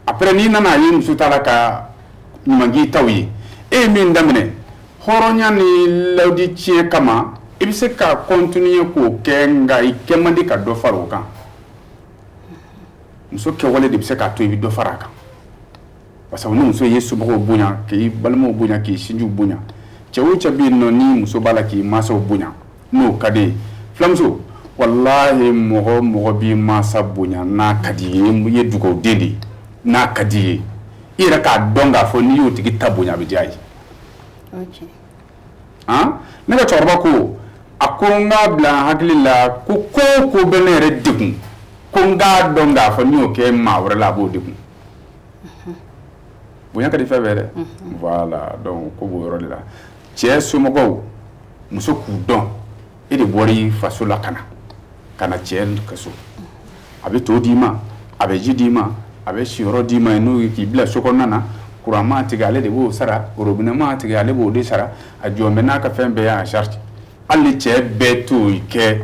après n'i nana a ye muso t'a la ka ɲuman k'i taw ye, e ye min daminɛ hɔrɔnya ni lawudi tiɲɛ kama, i bɛ se ka continuer k'o kɛ, nka i kɛ man di ka dɔ fara o kan. Muso kɛwale de bɛ se k'a to i bɛ dɔ fara a kan, parce que ni muso ye somɔgɔw bonya, k'i balimaw bonya, k'i sinjiw bonya, cɛ o cɛ bɛ yen nɔ, ni muso b'a la k'i mansaw bonya, n'o ka di ye, filamuso, walahi, mɔgɔ mɔgɔ b'i mansa bonya n'a ka di ye, i ye dugawuden de ye, n'a ka di ye, i yɛrɛ k'a dɔn k'a fɔ n'i y'o tigi ta bonya, a bɛ diya ye. Han, ne ka cɛkɔrɔba ko, a ko n k'a bila n hakili la ko ko o ko bɛ ne yɛrɛ degun, ko n k'a dɔn k'a fɔ n'i y'o kɛ maa wɛrɛ la, a b'o degun. Bonya ka di fɛn bɛɛ dɛ. Voilà, donc ko b'o yɔrɔ de la. Cɛ somɔgɔw, muso k'u dɔn, e de bɔra i faso la ka na cɛ ka so, a bɛ to d'i ma, a bɛ ji d'i ma, a bɛ siyɔrɔ d'i ma, n'o ye k'i bila so kɔnɔna na. Courant maa tigɛ, ale de b'o sara, robinet maa tigɛ, ale b'o de sara, a jɔn bɛ n'a ka fɛn bɛɛ ye en charge. Hali ni cɛ bɛɛ t'o kɛ,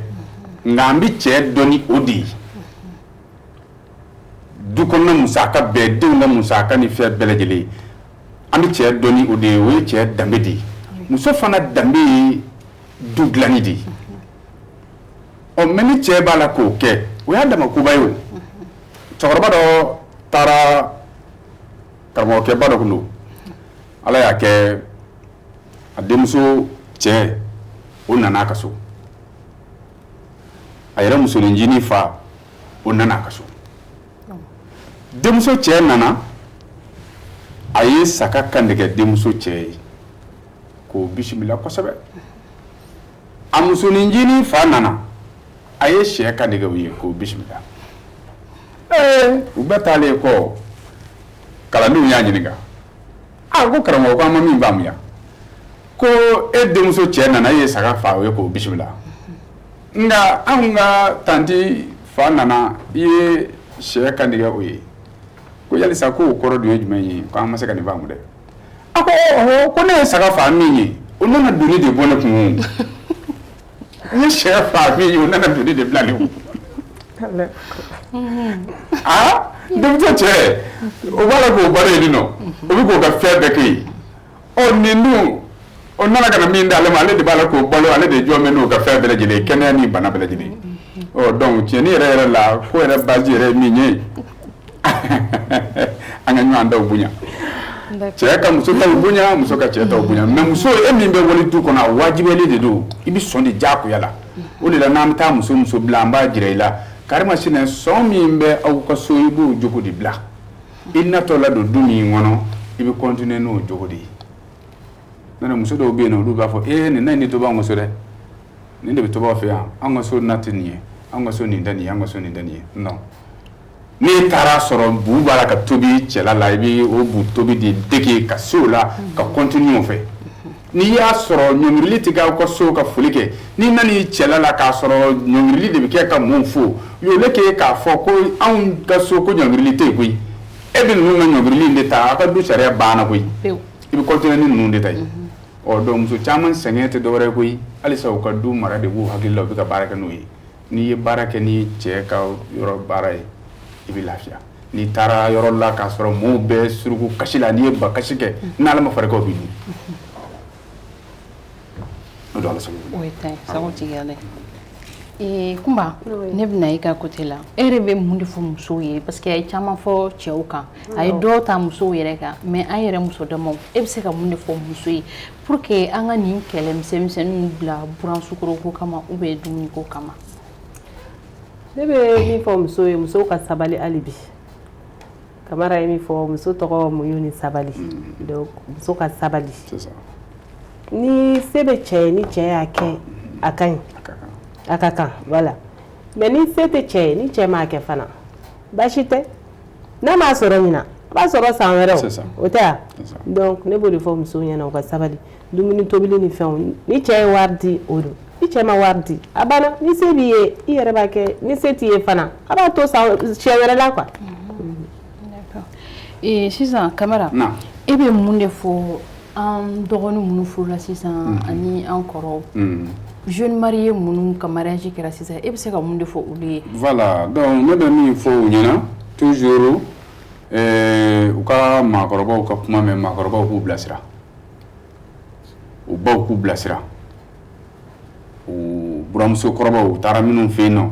nka an bɛ cɛ dɔn ni o de ye. Du kɔnɔna musaka bɛɛ, denw ka musaka ni fɛn bɛɛ lajɛlen, an bɛ cɛ dɔn ni o de ye. O ye cɛ danbe de ye. Muso fana danbe ye du dilanni de ye. Ɔ mais ni cɛ b'a la k'o kɛ, o y'a dama koba ye. O Cɛkɔrɔba dɔ taara, karamɔgɔkɛba dɔ tun don. Ala y'a kɛ, a denmuso cɛ o nana a ka so, a yɛrɛ musoninjinin fa o nana a ka so. Denmuso cɛ nana, a ye saga kantigɛ denmuso cɛ ye k'o bisimila kosɛbɛ. A musoninjinin fa nana, a ye sɛ kantigɛ u ye k'o bisimila. Ee, u bɛɛ taalen kɔ, kalandenw y'a ɲininka: a ko karamɔgɔ, ko an ma min faamuya, ko e denmuso cɛ nana, e ye saga fa o ye k'o bisimila, nka anw ka tanti fa nana, i ye sɛ kantigɛ o ye, ko yalisa k'o kɔrɔ dun ye jumɛn ye? Ko an ma se ka nin faamu dɛ. A ko ɔhɔ, ko ne ye saga fa min ye, o nana doni de bɔ ne kun. O n ye sɛ fa min ye, o nana doni de bila ne kun. Aa, denmuso cɛ o b'a la k'o balo yen nɔ, o bɛ k'o ka fɛn bɛɛ kɛ yen. Ɔ, nin dun, o nana ka na min d'ale ma, ale de b'a la k'o balo, ale de jɔ bɛ n'o ka fɛn bɛɛ lajɛlen, kɛnɛya ni bana bɛɛ lajɛlen. Ɔ, donc tiɲɛni yɛrɛ yɛrɛ la, ko yɛrɛ base yɛrɛ ye min ye, an ka ɲɔgɔn taw bonya. Cɛ ka muso taw bonya, muso ka cɛ taw bonya. Mais muso, e min bɛ wali du kɔnɔ, a wajibiyalen de don, i bɛ sɔn de diyagoya la. O de la, n'an bɛ taa muso bila, an b'a jira i la karimasina, sɔn min bɛ aw ka so, i b'o jogo de bila. I natɔ la don du min kɔnɔ, i bɛ continuer n'o jogo de ye. N'o muso dɔw bɛ yen nɔ, olu b'a fɔ: ee, nin na in de tobi anw ka so dɛ, nin de bɛ tobi aw fɛ yan, anw ka so na tɛ nin ye, anw ka so nin tɛ nin ye, anw ka so nin tɛ nin ye. Non, n'i taara sɔrɔ bu b'a la ka tobi cɛla la, i bɛ o bu tobi de dege ka se o la ka continuer o fɛ. N'i y'a sɔrɔ ɲɔngirili tɛ kɛ aw ka so ka foli kɛ, n'i nan'i cɛla la k'a sɔrɔ ɲɔngirili de bɛ kɛ ka mun fo, y'o kɛ k'a fɔ ko anw ka so ko ɲɔngirili tɛ yen koyi. E bɛ ninnu ka ɲɔngirili in de ta, aw ka du sariya banna koyi, i bɛ continuer ni ninnu de ta ye. Ɔ, donc muso caman sɛgɛn tɛ dɔwɛrɛ ye koyi, halisa u ka du mara de b'u hakili la, u bɛ ka baara kɛ n'o ye. N'i ye baara kɛ ni cɛ ka yɔrɔ baara ye, i bɛ lafiya. N'i taara yɔrɔ la k'a sɔrɔ mɔɔw bɛ suruku kasi la, n'i ye ba kasi kɛ, n'Ala ma fara i kan, o b'i dun. O don Ala sago. O ye ta ye, sago tigi Ala ye. Kunba, ne bɛna i ka côté la. E yɛrɛ bɛ mun de fɔ musow ye? Parce que a ye caman fɔ cɛw kan, a ye dɔw ta musow yɛrɛ kan, mais an yɛrɛ muso damaw, e bɛ se ka mun de fɔ muso ye pour que an ka nin kɛlɛ misɛnmisɛnninw bila buran sukaro ko kama ou bien dumuni ko kama? Ne bɛ min fɔ muso ye, musow ka sabali hali bi. Kamara ye min fɔ, muso tɔgɔ muɲu ni sabali. Donc muso ka sabali. Ni se bɛ cɛ ye, ni cɛ y'a kɛ, a ka ɲi, a ka kan, voilà. Mais ni se tɛ cɛ ye, ni cɛ m'a kɛ fana, baasi tɛ. N'a m'a sɔrɔ ɲina, a b'a sɔrɔ san wɛrɛ, o tɛ wa? Donc ne b'o de fɔ musow ɲɛna, u ka sabali. Dumuni tobili ni fɛnw, ni cɛ ye wari di, o don. Ni cɛ ma wari di, a banna. Ni se b'i ye, i yɛrɛ b'a kɛ. Ni se t'i ye fana, a b'a to san siɲɛ wɛrɛ la quoi. D'accord. Sisan Kamara, e bɛ mun de fɔ an dɔgɔnin minnu furula sisan ani an kɔrɔw, jeune marié minnu ka mariage kɛra sisan, e bɛ se ka mun de fɔ olu ye? Voilà, donc ne bɛ min fɔ u ɲɛna toujours, u ka maakɔrɔbaw ka kuma mɛn, maakɔrɔbaw k'u bilasira, u baw k'u bilasira, u buramusokɔrɔbaw, u taara minnu fɛ yen nɔ,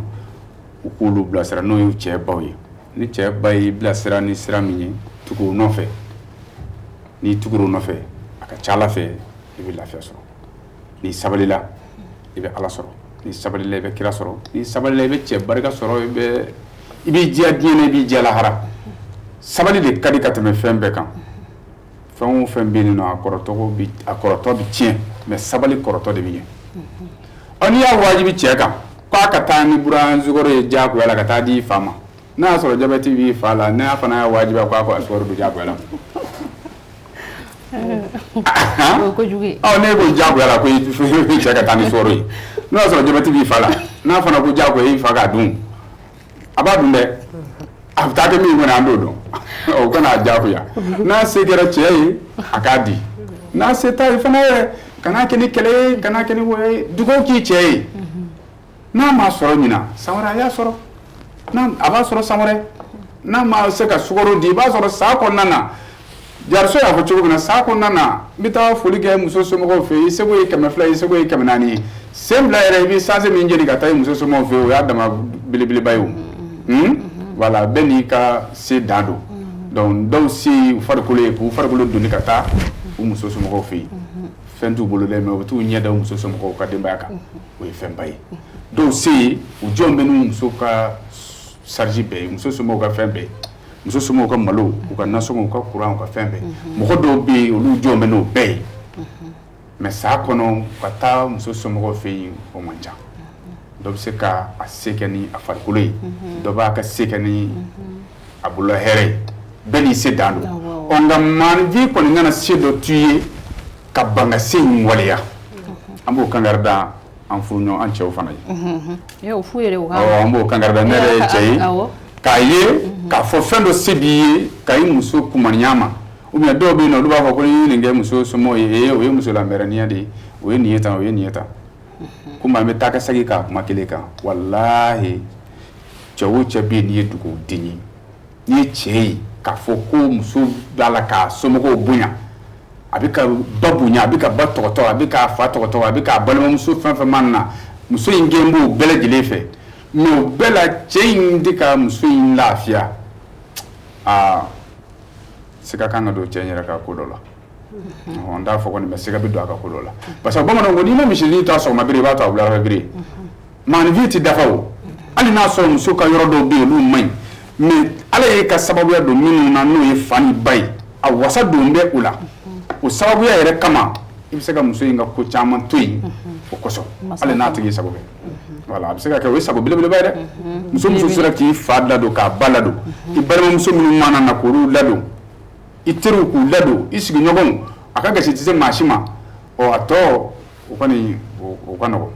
u k'olu bilasira, n'o y'u cɛ baw ye. Ni cɛ ba y'i bilasira ni sira min ye, tugu o nɔfɛ. N'i tugura o nɔfɛ, a ka ca Ala fɛ, i bɛ lafiya sɔrɔ. N'i sabalila, i bɛ Ala sɔrɔ. N'i sabalila, i bɛ kira sɔrɔ. N'i sabalila, i bɛ cɛ barika sɔrɔ, i bɛ i b'i diya diɲɛ na, i b'i diya lahara. Sabali de ka di ka tɛmɛ fɛn bɛɛ kan. Fɛn o fɛn bɛ yen nɔ, a kɔrɔtɔ bɛ tiɲɛ, mais sabali kɔrɔtɔ de bɛ ɲɛ. Ɔ, n'i y'a wajibi cɛ kan k'a ka taa ni buran sukaro ye diyagoya la ka taa di i fa ma, n'a y'a sɔrɔ jabɛti b'i fa la, n'a fana y'a wajibiya k'a ko a sukaro don diyagoya la. O ye kojugu ye. Ɔ, ne ko diyagoya la ko i cɛ ka taa ni sukaro ye, n'o y'a sɔrɔ jabɛti b'i fa la, n'a fana ko diyagoya i fa k'a dun, a b'a dun dɛ. A bɛ taa kɛ min kɔnɔ, an t'o dɔn. O kana diyagoya. N'a se kɛra cɛ ye, a k'a di. N'a se t'a ye fana yɛrɛ, kana kɛ ni kɛlɛ ye, kana kɛ ni wɔyɔ ye. Dugawu k'i cɛ ye. N'a m'a sɔrɔ ɲina, san wɛrɛ a y'a sɔrɔ. N'a a b'a sɔrɔ san wɛrɛ, n'a ma se ka sukaro di, i b'a sɔrɔ san kɔnɔna na. Jariso y'a fɔ cogo min na, san kɔnɔna na, n bɛ taa foli kɛ muso somɔgɔw fɛ yen, i seko ye 200 ye, i seko ye 400 ye. Sen fila yɛrɛ, i bɛ sanse min jeni ka taa i muso somɔgɔw fɛ yen, o y'a dama belebeleba ye o. Voilà, bɛɛ n'i ka se dan don. Donc dɔw se u farikolo ye k'u farikolo doni ka taa u muso somɔgɔw fɛ yen. Fɛn t'u bolo dɛ, mais u bɛ t'u ɲɛ da u muso somɔgɔw ka denbaya kan, o ye fɛnba ye. Dɔw se ye u jɔn bɛ n'u muso ka charge bɛɛ ye, muso somɔgɔw ka fɛn bɛɛ ye, muso somɔgɔw ka malo, u ka nasɔngɔ, u ka courant, u ka fɛn bɛɛ. Mɔgɔ dɔw bɛ yen, olu jɔn bɛ n'o bɛɛ ye, mais sa kɔnɔ ka taa muso somɔgɔw fɛ yen, o man ca. Dɔ bɛ se ka a se kɛ ni a farikolo ye, dɔ b'a ka se kɛ ni a bolo hɛrɛ ye. Bɛɛ n'i se dan don. Ɔ, nka maaninfin kɔni kana se dɔ t'i ye ka ban ka se in waleya. An b'o kankari da an furuɲɔgɔn, an cɛw fana ye. O f'u yɛrɛ o. Awɔ, an b'o kankari da. Ne yɛrɛ ye cɛ ye, k'a ye k'a fɔ fɛn dɔ se b'i ye ka i muso kumaniya ma, ou bien dɔw bɛ yen nɔ, olu b'a fɔ ko n'i ye nin kɛ muso somɔgɔw ye, ee, o ye muso lamɛrɛniya de ye, o ye nin ye tan, o ye nin ye tan. Komi an bɛ taa ka segin k'a kuma kelen kan, walahi, cɛ o cɛ bɛ yen, n'i ye dugawuden ye, n'i ye cɛ ye k'a fɔ ko muso b'a la k'a somɔgɔw bonya, a bɛ ka ba bonya, a bɛ ka ba tɔgɔtɔ, a bɛ k'a fa tɔgɔtɔ, a bɛ k'a balimamuso fɛn fɛn mana na, muso in gɛn b'o bɛɛ lajɛlen fɛ, mais o bɛɛ la cɛ in tɛ ka muso in lafiya, aa, siga kan ka don cɛ in yɛrɛ ka ko dɔ la. N t'a fɔ kɔni, mais siga bɛ don a ka ko dɔ la, parce que bamananw ko n'i ma misiden ta sɔgɔma bere, i b'a to a wulafɛ bere. Maaninfin tɛ dafa o. Hali n'a sɔrɔ muso ka yɔrɔ dɔw bɛ yen, olu man ɲi, mais Ala ye ka sababuya don minnu na, n'o ye fa ni ba ye, a wasa don bɛ o la. O sababuya yɛrɛ kama, i bɛ se ka muso in ka ko caman to yen o kosɔn, hali n'a tigi sago kɛ. Voilà, a bɛ se ka kɛ o ye sago belebeleba ye dɛ. Muso sera k'i fa ladon, k'a ba ladon, i balimamuso minnu mana na, k'olu ladon, i teriw k'u ladon, i sigiɲɔgɔnw, a ka gasi tɛ se maa si ma. Ɔ, a tɔ o kɔni, o ka nɔgɔn,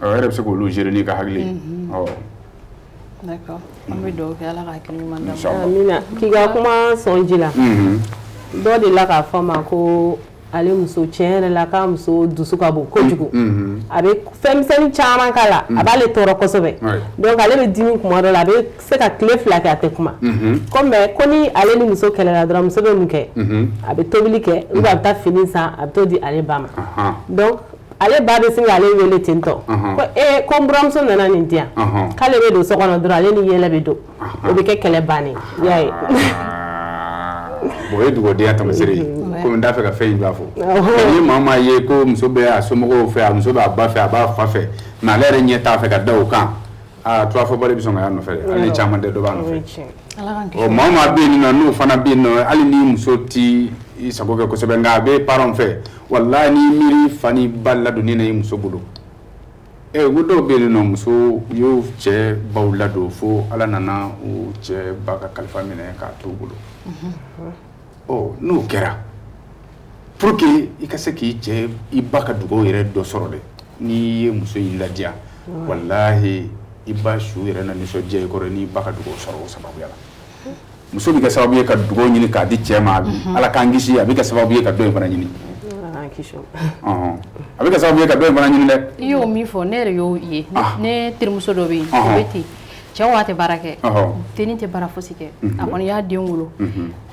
ɔ, e yɛrɛ bɛ se k'olu gérer n'i ka hakili ye. Ɔ. D'accord, an bɛ dugawu kɛ, Ala ka hakili ɲuman d'an ma. Amina. K'i ka kuma sɔn ji la, dɔ de la k'a fɔ ma ko ale muso, tiɲɛ yɛrɛ la, k'a muso dusu ka bon kojugu, a bɛ fɛn misɛnnin caman k'a la, a b'ale tɔɔrɔ kosɛbɛ. Donc ale bɛ dimi kuma dɔ la, a bɛ se ka tile 2 kɛ a tɛ kuma. Ko mais ko ni ale ni muso kɛlɛla dɔrɔn, muso bɛ mun kɛ? A bɛ tobili kɛ ou bien a bɛ taa fini san, a bɛ t'o di ale ba ma. Donc ale ba bɛ sin k'ale wele ten tɔ ko ee, ko n buramuso nana nin di yan. K'ale bɛ don so kɔnɔ dɔrɔn, ale ni yɛlɛ bɛ don, o bɛ kɛ kɛlɛ bannen i y'a ye. Bon, o ye dugawudenya taamasere ye. Komi n t'a fɛ ka fɛn in b'a fɔ, ni maa maa ye ko muso bɛ a somɔgɔw fɛ, a muso bɛ a ba fɛ, a b'a fa fɛ, mais ale yɛrɛ ɲɛ t'a fɛ ka da o kan, aa, tura fɔbali bɛ sɔn ka y'a nɔfɛ dɛ, hali ni caman tɛ, dɔ b'a nɔfɛ. Ɔ, maa o maa bɛ yen nɔ, n'o fana bɛ yen nɔ, hali ni muso ti i sago kɛ kosɛbɛ, nka a bɛ parents fɛ, walahi, n'i miiri fa ni ba ladonni na i muso bolo, ɛ, ko dɔw bɛ yen nɔ, muso u y'o cɛ baw ladon fo Ala nana u cɛ ba ka kalifa minɛ k'a t'u bolo. Ɔ, n'o kɛra, pour que i ka se k'i cɛ i ba ka dugawu yɛrɛ dɔ sɔrɔ dɛ, n'i ye muso in ladiya, walahi, i ba su yɛrɛ na nisɔndiya i kɔrɔ n'i ba ka dugawu sɔrɔ o sababuya la. Muso bɛ kɛ sababu ye ka dugawu ɲini k'a di cɛ ma, Ala k'an kisi, a bɛ kɛ sababu ye ka dɔ in fana ɲini, a bɛ kɛ sababu ye ka dɔ in fana ɲini dɛ. I y'o min fɔ, ne yɛrɛ y'o ye. Ne terimuso dɔ bɛ yen, o bɛ ten, cɛ wa tɛ baara kɛ, dennin tɛ baara fosi kɛ, a kɔni y'a den wolo,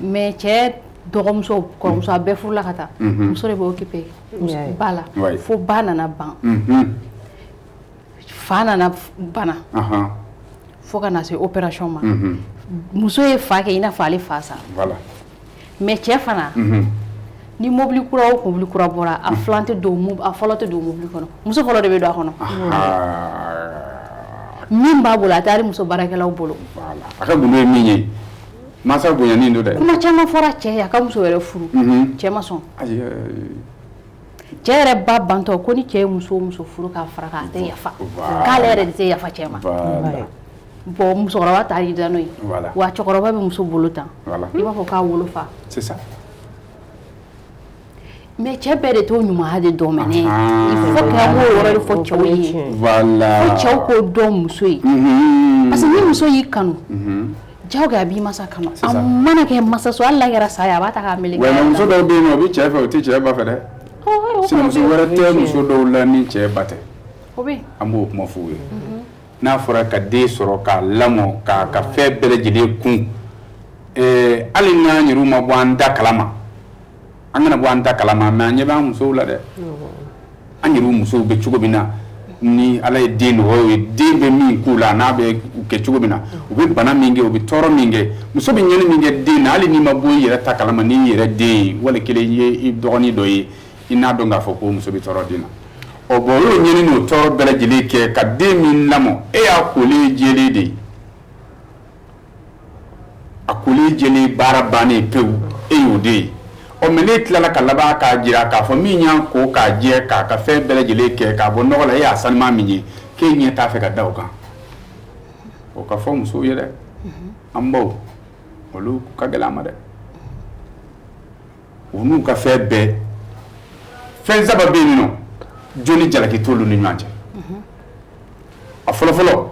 mais cɛ dɔgɔmuso, kɔrɔmuso, a bɛɛ furula ka taa, muso de bɛ occupé ba la fo ba nana ban, fa nana bana fo ka na se opération ma. Muso ye fa kɛ i n'a fɔ ale fa sa. Mais cɛ fana, ni mobili kura o mobili kura bɔra, a filan tɛ don, a fɔlɔ tɛ don mobili kɔnɔ, muso fɔlɔ de bɛ don a kɔnɔ. Min b'a bolo, a tɛ hali muso baarakɛlaw bolo. A ka gundo ye min ye, mansa bonyanin don dɛ. Kuma caman fɔra cɛ ye a ka muso wɛrɛ furu, cɛ ma sɔn. Cɛ yɛrɛ ba bantɔ ko ni cɛ ye muso o muso furu k'a fara kan, a tɛ yafa, k'ale yɛrɛ de tɛ yafa cɛ ma. Bon, musokɔrɔba ta y'i da n'o ye wa, cɛkɔrɔba bɛ muso bolo tan, i b'a fɔ k'a wolofa. C'est ça. Mais cɛ bɛɛ de t'o ɲumanya de dɔn. Mɛnɛ, il faut que an k'o yɔrɔ de fɔ cɛw ye, fo cɛw k'o dɔn muso ye, parce que ni muso y'i kanu, diyagoya a b'i masa kanu, a mana kɛ masa so, hali n'a kɛra sa ye, a b'a ta k'a meleke. Ouais, mais muso dɔw bɛ yen nɔ, u bɛ cɛ fɛ, u tɛ cɛ ba fɛ dɛ. Sinamuso wɛrɛ tɛ muso dɔw la ni cɛ ba tɛ. An b'o kuma f'u ye. N'a fɔra ka den sɔrɔ, k'a lamɔ, k'a ka fɛn bɛɛ lajɛlen kun, hali n'an yɛrɛw ma bɔ an da kalama, an kana bɔ an da kalama, mais an ɲɛ b'an musow la dɛ. An yɛrɛw musow bɛ cogo min na, ni Ala ye den nɔgɔya ye, den bɛ min k'u la, n'a bɛ kɛ cogo min na, u bɛ bana min kɛ, u bɛ tɔɔrɔ min kɛ, muso bɛ ɲɛni min kɛ den na, hali n'i ma bɔ i yɛrɛ ta kalama, n'i yɛrɛ den ye wali kelen ye i dɔgɔnin dɔ ye, i n'a dɔn k'a fɔ ko muso bɛ tɔɔrɔ den na. Ɔ bon, o y'o ɲɛni n'o tɔɔrɔ bɛɛ lajɛlen kɛ ka den min lamɔ, e y'a kolen jɛlen de ye, a kolen jɛlen, baara bannen pewu, e y'o den ye. Ɔ mais n'e tilala ka laban k'a jira k'a fɔ min y'a ko k'a jɛ, k'a ka fɛn bɛɛ lajɛlen kɛ k'a bɔ nɔgɔ la, e y'a sanuma min ye, k'e ɲɛ t'a fɛ ka da o kan, o ka fɔ musow ye dɛ. An baw, olu ka gɛlɛn an ma dɛ. U n'u ka fɛn bɛɛ, fɛn saba bɛ yen nɔ, joli jalaki t'olu ni ɲɔgɔn cɛ. A fɔlɔfɔlɔ,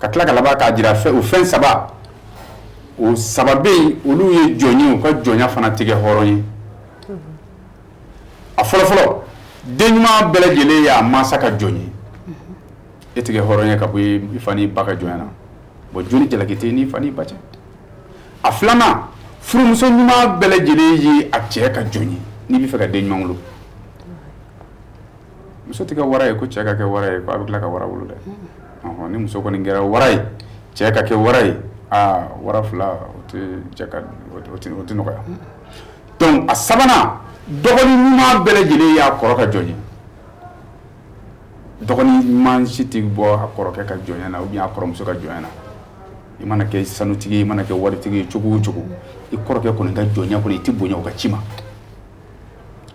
ka tila ka laban k'a jira o fɛn saba, o saba bɛ yen, olu ye jɔn ye, u ka jɔnya fana tɛ kɛ hɔrɔn ye. A fɔlɔfɔlɔ, den ɲuman bɛɛ lajɛlen y'a mansa ka jɔn ye. E tɛ kɛ hɔrɔn ye ka bɔ i fa n'i ba ka jɔnya na. Bon, joli jalaki tɛ n'i fa n'i ba cɛ. A filanan, furumuso ɲuman bɛɛ lajɛlen ye a cɛ ka jɔn ye. N'i bɛ fɛ ka den ɲuman wolo, muso tɛ kɛ wara ye ko cɛ ka kɛ wara ye ko a bɛ tila ka wara wolo dɛ. Ɔhɔn, ni muso kɔni kɛra wara ye, cɛ ka kɛ wara ye, aa, wara fila o tɛ jɛ ka o tɛ nɔgɔya. Donc a sabanan, dɔgɔnin ɲuman bɛɛ lajɛlen y'a kɔrɔ ka jɔn ye. Dɔgɔnin ɲuman si tɛ bɔ a kɔrɔkɛ ka jɔnya na ou bien a kɔrɔmuso ka jɔnya na. I mana kɛ sanutigi ye, i mana kɛ waritigi ye cogo o cogo, i kɔrɔkɛ kɔni ka jɔnya kɔni, i tɛ bonya o ka ci ma.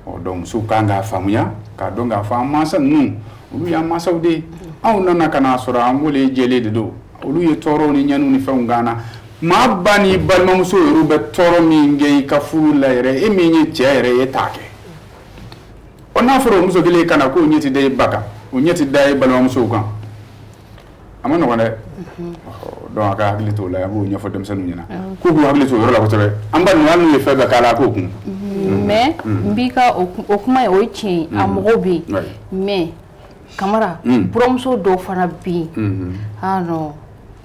Ɔ donc musow kan k'a faamuya k'a dɔn k'a fɔ an mansa ninnu, olu y'an mansaw de ye. Anw nana ka n'a sɔrɔ an kolen jɛlen de don. Olu ye tɔɔrɔw ni ɲɛniw ni fɛnw k'an na. Maa ba ni balimamuso yɛrɛ bɛ tɔɔrɔ min kɛ i ka furu la yɛrɛ, e min ye cɛ yɛrɛ ye, e t'a kɛ. Ɔ n'a fɔra o muso kelen ka na k'o ɲɛ tɛ da e ba kan, o ɲɛ tɛ da e balimamusow kan, a ma nɔgɔn dɛ. Donc a ka hakili t'o la. A b'o ɲɛfɔ denmisɛnninw ɲɛna k'u k'u hakili to o yɔrɔ la kosɛbɛ. An ba ninnu, hali n'u ye fɛn bɛɛ k'a la, a k'o kun. Mais n b'i ka o kuma in, o ye tiɲɛ ye, a mɔgɔw bɛ yen. Mais Kamara, buramuso dɔw fana bɛ yen, ah non,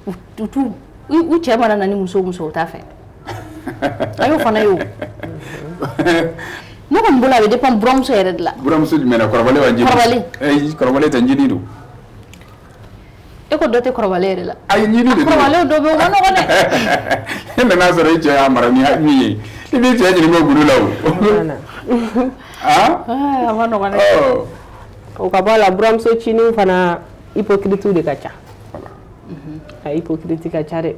u t'u u cɛ mana na ni muso o muso, o t'a fɛ. A y'o fana ye o. Ne kɔni bolo, a bɛ dépend buramuso yɛrɛ de la. Buramuso jumɛn na? Kɔrɔbalen wa ncinin? Kɔrɔbalen. Kɔrɔbalen tɛ, ncinin don. E ko dɔ tɛ kɔrɔbalen yɛrɛ la. Ayi, ncinin de don. Kɔrɔbalen dɔ bɛ yen, o ma nɔgɔn dɛ. E nana sɔrɔ i cɛ y'a mara ni min ye, i b'i cɛ ɲininka o gundo la o. Ah, a ma nɔgɔn dɛ. O ka bɔ a la, buramuso cinin fana, hypocrite de ka ca. A hypocrite ka ca dɛ.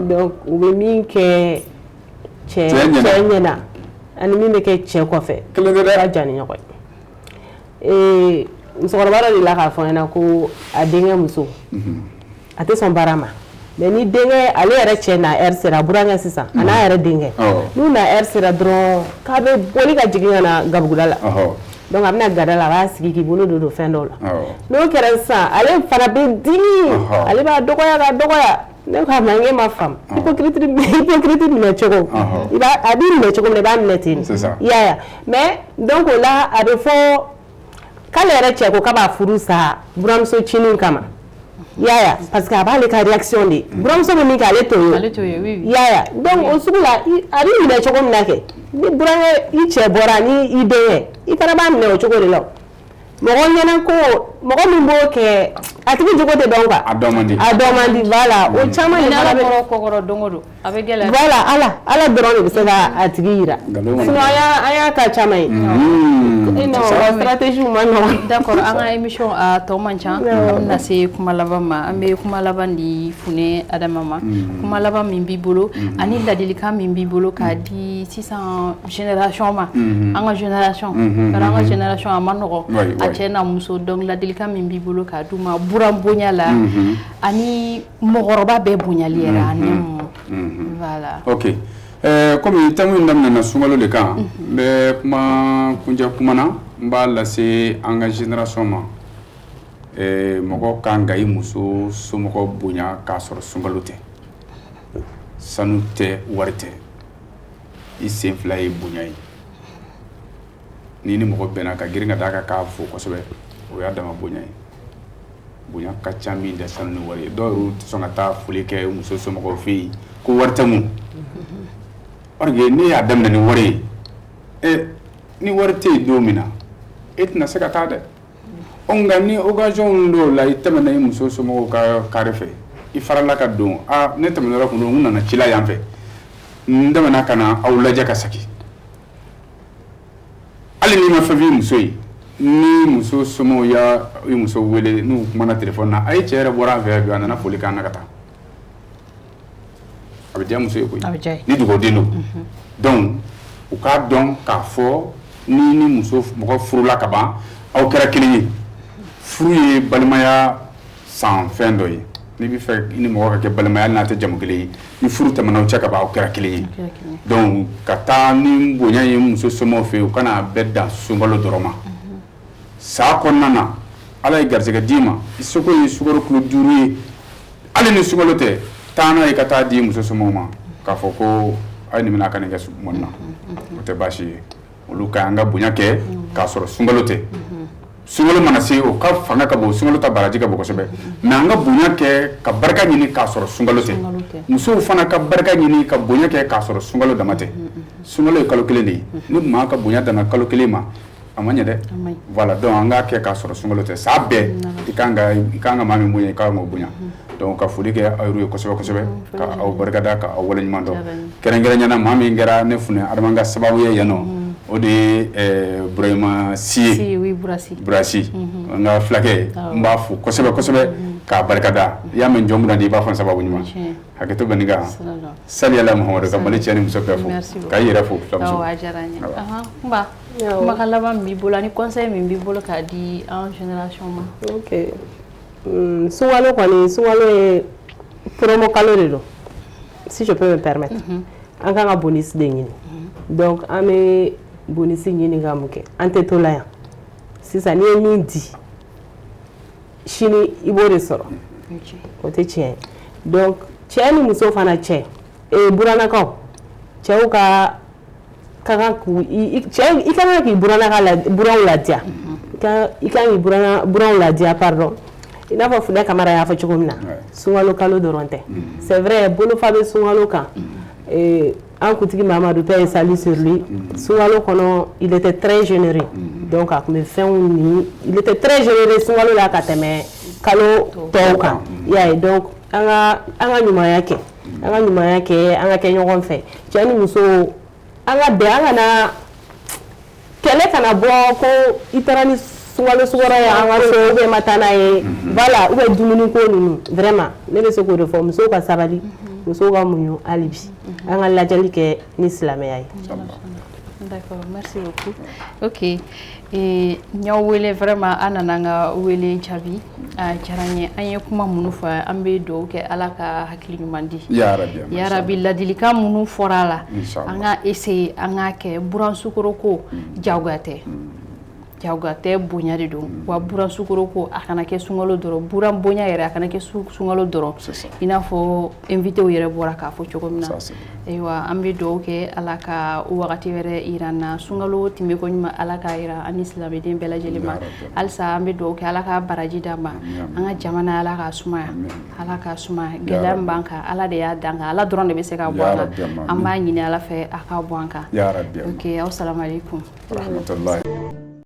Donc u bɛ min kɛ cɛ ɲɛna ani min bɛ kɛ cɛ kɔfɛ, kelen tɛ dɛ. Ka jan ni ɲɔgɔn ye. Musokɔrɔba dɔ delila k'a fɔ n ɲɛna ko a denkɛ muso, a tɛ sɔn baara ma, mais ni denkɛ ale yɛrɛ cɛ na heure sera, a burankɛ sisan, a n'a yɛrɛ denkɛ, n'u na heure sera dɔrɔn, k'a bɛ boli ka jigin ka na gabuguda la. Donc a bɛna gada la, a b'a sigi k'i bolo don don fɛn dɔw la. N'o kɛra sisan, ale fana bɛ dimi, ale b'a dɔgɔya ka dɔgɔya. Ne ko a ma, n k'e ma faamu, hypocrite minɛ cogo, i b'a, a b'i minɛ cogo min na, i b'a minɛ ten de, i y'a ye. Mais donc o la, a bɛ fɔ k'ale yɛrɛ cɛ ko k'a b'a furu sa buramuso cinin kama, i y'a ye, parce que a b'ale ka réaction de, buramuso bɛ min kɛ, ale t'o ye. Ale t'o ye, oui. I y'a ye. Donc o sugu la, a b'i minɛ cogo min na kɛ, ni burankɛ i cɛ bɔra ni i denkɛ, i fana b'a minɛ o cogo de la. Mɔgɔ ɲɛna ko mɔgɔ min b'o kɛ, a tigi jogo tɛ dɔn quoi. A dɔn man di. A dɔn man di, voilà, o caman de Ni fana Ala bɛ. kɔrɔ kɔkɔrɔ don o don, a bɛ gɛlɛya. Voilà, Ala dɔrɔn de bɛ se ka a tigi yira. Nkalon mana. Sinon an y'a ka caman ye. Non, stratégie ma nɔgɔn. D'accord, an ka émission a tɔ man ca. An bɛna se kuma laban ma. An bɛ kuma laban di Funɛ Adama ma. Kuma laban min b'i bolo ani ladilikan min b'i bolo k'a di sisan génération ma, an ka génération, bari an ka génération a ma nɔgɔn, a cɛ n'a muso. Donc ladilikan min b'i bolo k'a d'u ma buran bonya la ani mɔgɔkɔrɔba bɛɛ bonyali yɛrɛ en un mot, voilà. Ok, komi thème in daminɛna sunkalo de kan, n bɛ kuma kuncɛ kuma na, n b'a lase an ka génération ma. Mɔgɔ kan ka i muso somɔgɔw bonya k'a sɔrɔ sunkalo tɛ, sanu tɛ, wari tɛ, i sen fila ye bonya ye. N'i ni mɔgɔ bɛnna, ka girin ka d'a kan k'a fo kosɛbɛ, o y'a dama bonya ye. Bonya ka ca min tɛ sanu ni wari ye. Dɔw yɛrɛ tɛ sɔn ka taa foli kɛ muso somɔgɔw fɛ yen ko wari tɛ mun. Or que ne y'a daminɛ ni wari ye, ni wari tɛ yen don min na, e tɛna se ka taa dɛ. Ɔ nka ni occasion dɔw la, i tɛmɛna i muso somɔgɔw ka carré fɛ. I farala ka don, aa, ne tɛmɛnna kun don, n nana ci la yan fɛ, n tɛmɛna ka na aw lajɛ ka segin. Hali n'i ma fɛn f'i muso ye, ni muso somɔgɔw y'a i muso wele, n'u kumana téléphone na, a ye cɛ yɛrɛ bɔra an fɛ yan bi, a nana foli k'an na ka taa, a bɛ diya muso ye koyi. A bɛ diya ye. Ni dugawuden don. Donc u k'a dɔn k'a fɔ ni muso mɔgɔ furula ka ban, aw kɛra kelen ye. Furu ye balimaya san fɛn dɔ ye. N'i bɛ fɛ i ni mɔgɔ ka kɛ balimaya, hali n'a tɛ jamu kelen ye, ni furu tɛmɛna aw cɛ ka ban, aw kɛra kelen ye. Kɛra kelen ye. Donc ka taa ni bonya ye muso somɔgɔw fɛ yen, u kana bɛɛ dan sunkalo dɔrɔn ma. San kɔnɔna na, Ala ye garisɛgɛ d'i ma, i seko ye sukaro kilo 5 ye, hali ni sunkalo tɛ, taa n'a ye ka taa di muso somɔgɔw ma k'a fɔ ko a ye nin minɛ, a ka nin kɛ mɔni na, o tɛ baasi ye. Olu ka an ka bonya kɛ k'a sɔrɔ sunkalo tɛ. Sunkalo mana se, o ka fanga ka bon, sunkalo ta baraji ka bon kosɛbɛ, mais an ka bonya kɛ ka barika ɲini k'a sɔrɔ sunkalo tɛ. Sunkalo tɛ. Musow fana ka barika ɲini ka bonya kɛ k'a sɔrɔ sunkalo dama tɛ. Sunkalo ye kalo kelen de ye. Ni maa ka bonya danna kalo kelen ma, a ma ɲɛ dɛ. A ma ɲi. Voilà, donc an k'a kɛ k'a sɔrɔ sunkalo tɛ. San bɛɛ i kan ka maa min bonya, i kan k'o bonya. Donc ka foli kɛ aw yɛrɛ ye kosɛbɛ kosɛbɛ, ka aw barikada, ka aw waleɲuman dɔn. Diyara n ye. Kɛrɛnkɛrɛnnenya la, maa min kɛra ne Funɛ Adama ka sababu ye yan nɔ, o de ye Burahima Si ye. Si, oui, Burasi. Burasi, n ka fulakɛ, n b'a fo kosɛbɛ kosɛbɛ k'a barikada. I y'a mɛn jɔn di, i b'a fɔ sababu ɲuman. Tiɲɛ. Hakɛto bɛ nin kan. Salala. Sali ala Muhamadu, ka Mali cɛ ni muso bɛɛ fo. Merci beaucoup. K'a yɛrɛ fo, fulamuso. Awɔ, a diyara n ye. Awɔ. Ahan, Kunba, Awɔ. kumakan laban min b'i bolo ani conseil min b'i bolo k'a di an génération ma. Ok. Sunkalo kɔni, sunkalo ye promo kalo de don, si je peux me permettre. An kan ka bonus de ɲini. Donc an bɛ bonus ɲini ka mun kɛ? An tɛ to la yan sisan. N'i ye min di sini, i b'o de sɔrɔ. O tɛ tiɲɛ ye. Donc cɛ ni muso fana, cɛ buranakaw, cɛw ka kan k'u i cɛ, i ka kan k'i buranaka la, buranw ladiya. I kan k'i buranw ladiya, pardon. I n'a fɔ Funɛ Kamara y'a fɔ cogo min na, sunkalo kalo dɔrɔn tɛ. C'est vrai, bolofa bɛ sunkalo kan. An kuntigi Mamadu, paix et salut sur lui, sunkalo kɔnɔ, il était très généreux. Donc a tun bɛ fɛnw ni, il était très généreux sunkalo la ka tɛmɛ kalo tɔw kan, i y'a ye. Donc an ka ɲumanya kɛ, an ka ɲumanya kɛ, an ka kɛ ɲɔgɔn fɛ, cɛ ni muso, an ka bɛn, an kana kɛlɛ, kana bɔ ko i taara ni sunkalo sukɔrɔ ye an ka so, ou bien ma taa n'a ye, voilà, ou bien dumuni ko ninnu. Vraiment, ne bɛ se k'o de fɔ: musow ka sabali, musow ka muɲu, hali bi an ka lajɛli kɛ ni silamɛya ye. D'accord, merci beaucoup. Ok. Et n y'aw wele, vraiment an nana an ka wele jaabi, a diyara n ye. An ye kuma minnu fɔ, an bɛ dugawu kɛ Ala ka hakili ɲuman di. Ya Rabbi. Ya Rabbi, ladilikan minnu fɔra a la, Inchallah. an ka essayer an k'a kɛ. Buran sukoro ko jagoya tɛ, jagoya tɛ, bonya de don. Wa buran sukoro ko, a kana kɛ sunkalo dɔrɔn, buran bonya yɛrɛ, a kana kɛ sunkalo dɔrɔn. C'est ça. I n'a fɔ invité yɛrɛ bɔra k'a fɔ cogo min na. Ça, c'est Ayiwa, an bɛ dugawu kɛ Ala ka wagati wɛrɛ yira an na. Sunkalo tɛmɛ ko ɲuman, Ala k'a yira an ni silamɛden bɛɛ lajɛlen ma. Ya Rabbi. Halisa an bɛ dugawu kɛ Ala ka baraji d'an ma. Amin, amin. An ka jamana, Ala k'a sumaya. Amin. Ala k'a sumaya. Ya Gɛlɛya min Rabbi. b'an kan, Ala de y'a dan kan, Ala dɔrɔn de bɛ se k'a bɔ Ya an kan. Rabbi, amin. An b'a ɲini Ala fɛ a k'a bɔ an kan. Ya Rabbi, amin. Ok, aw salamu aleykum. Rahmatullahi.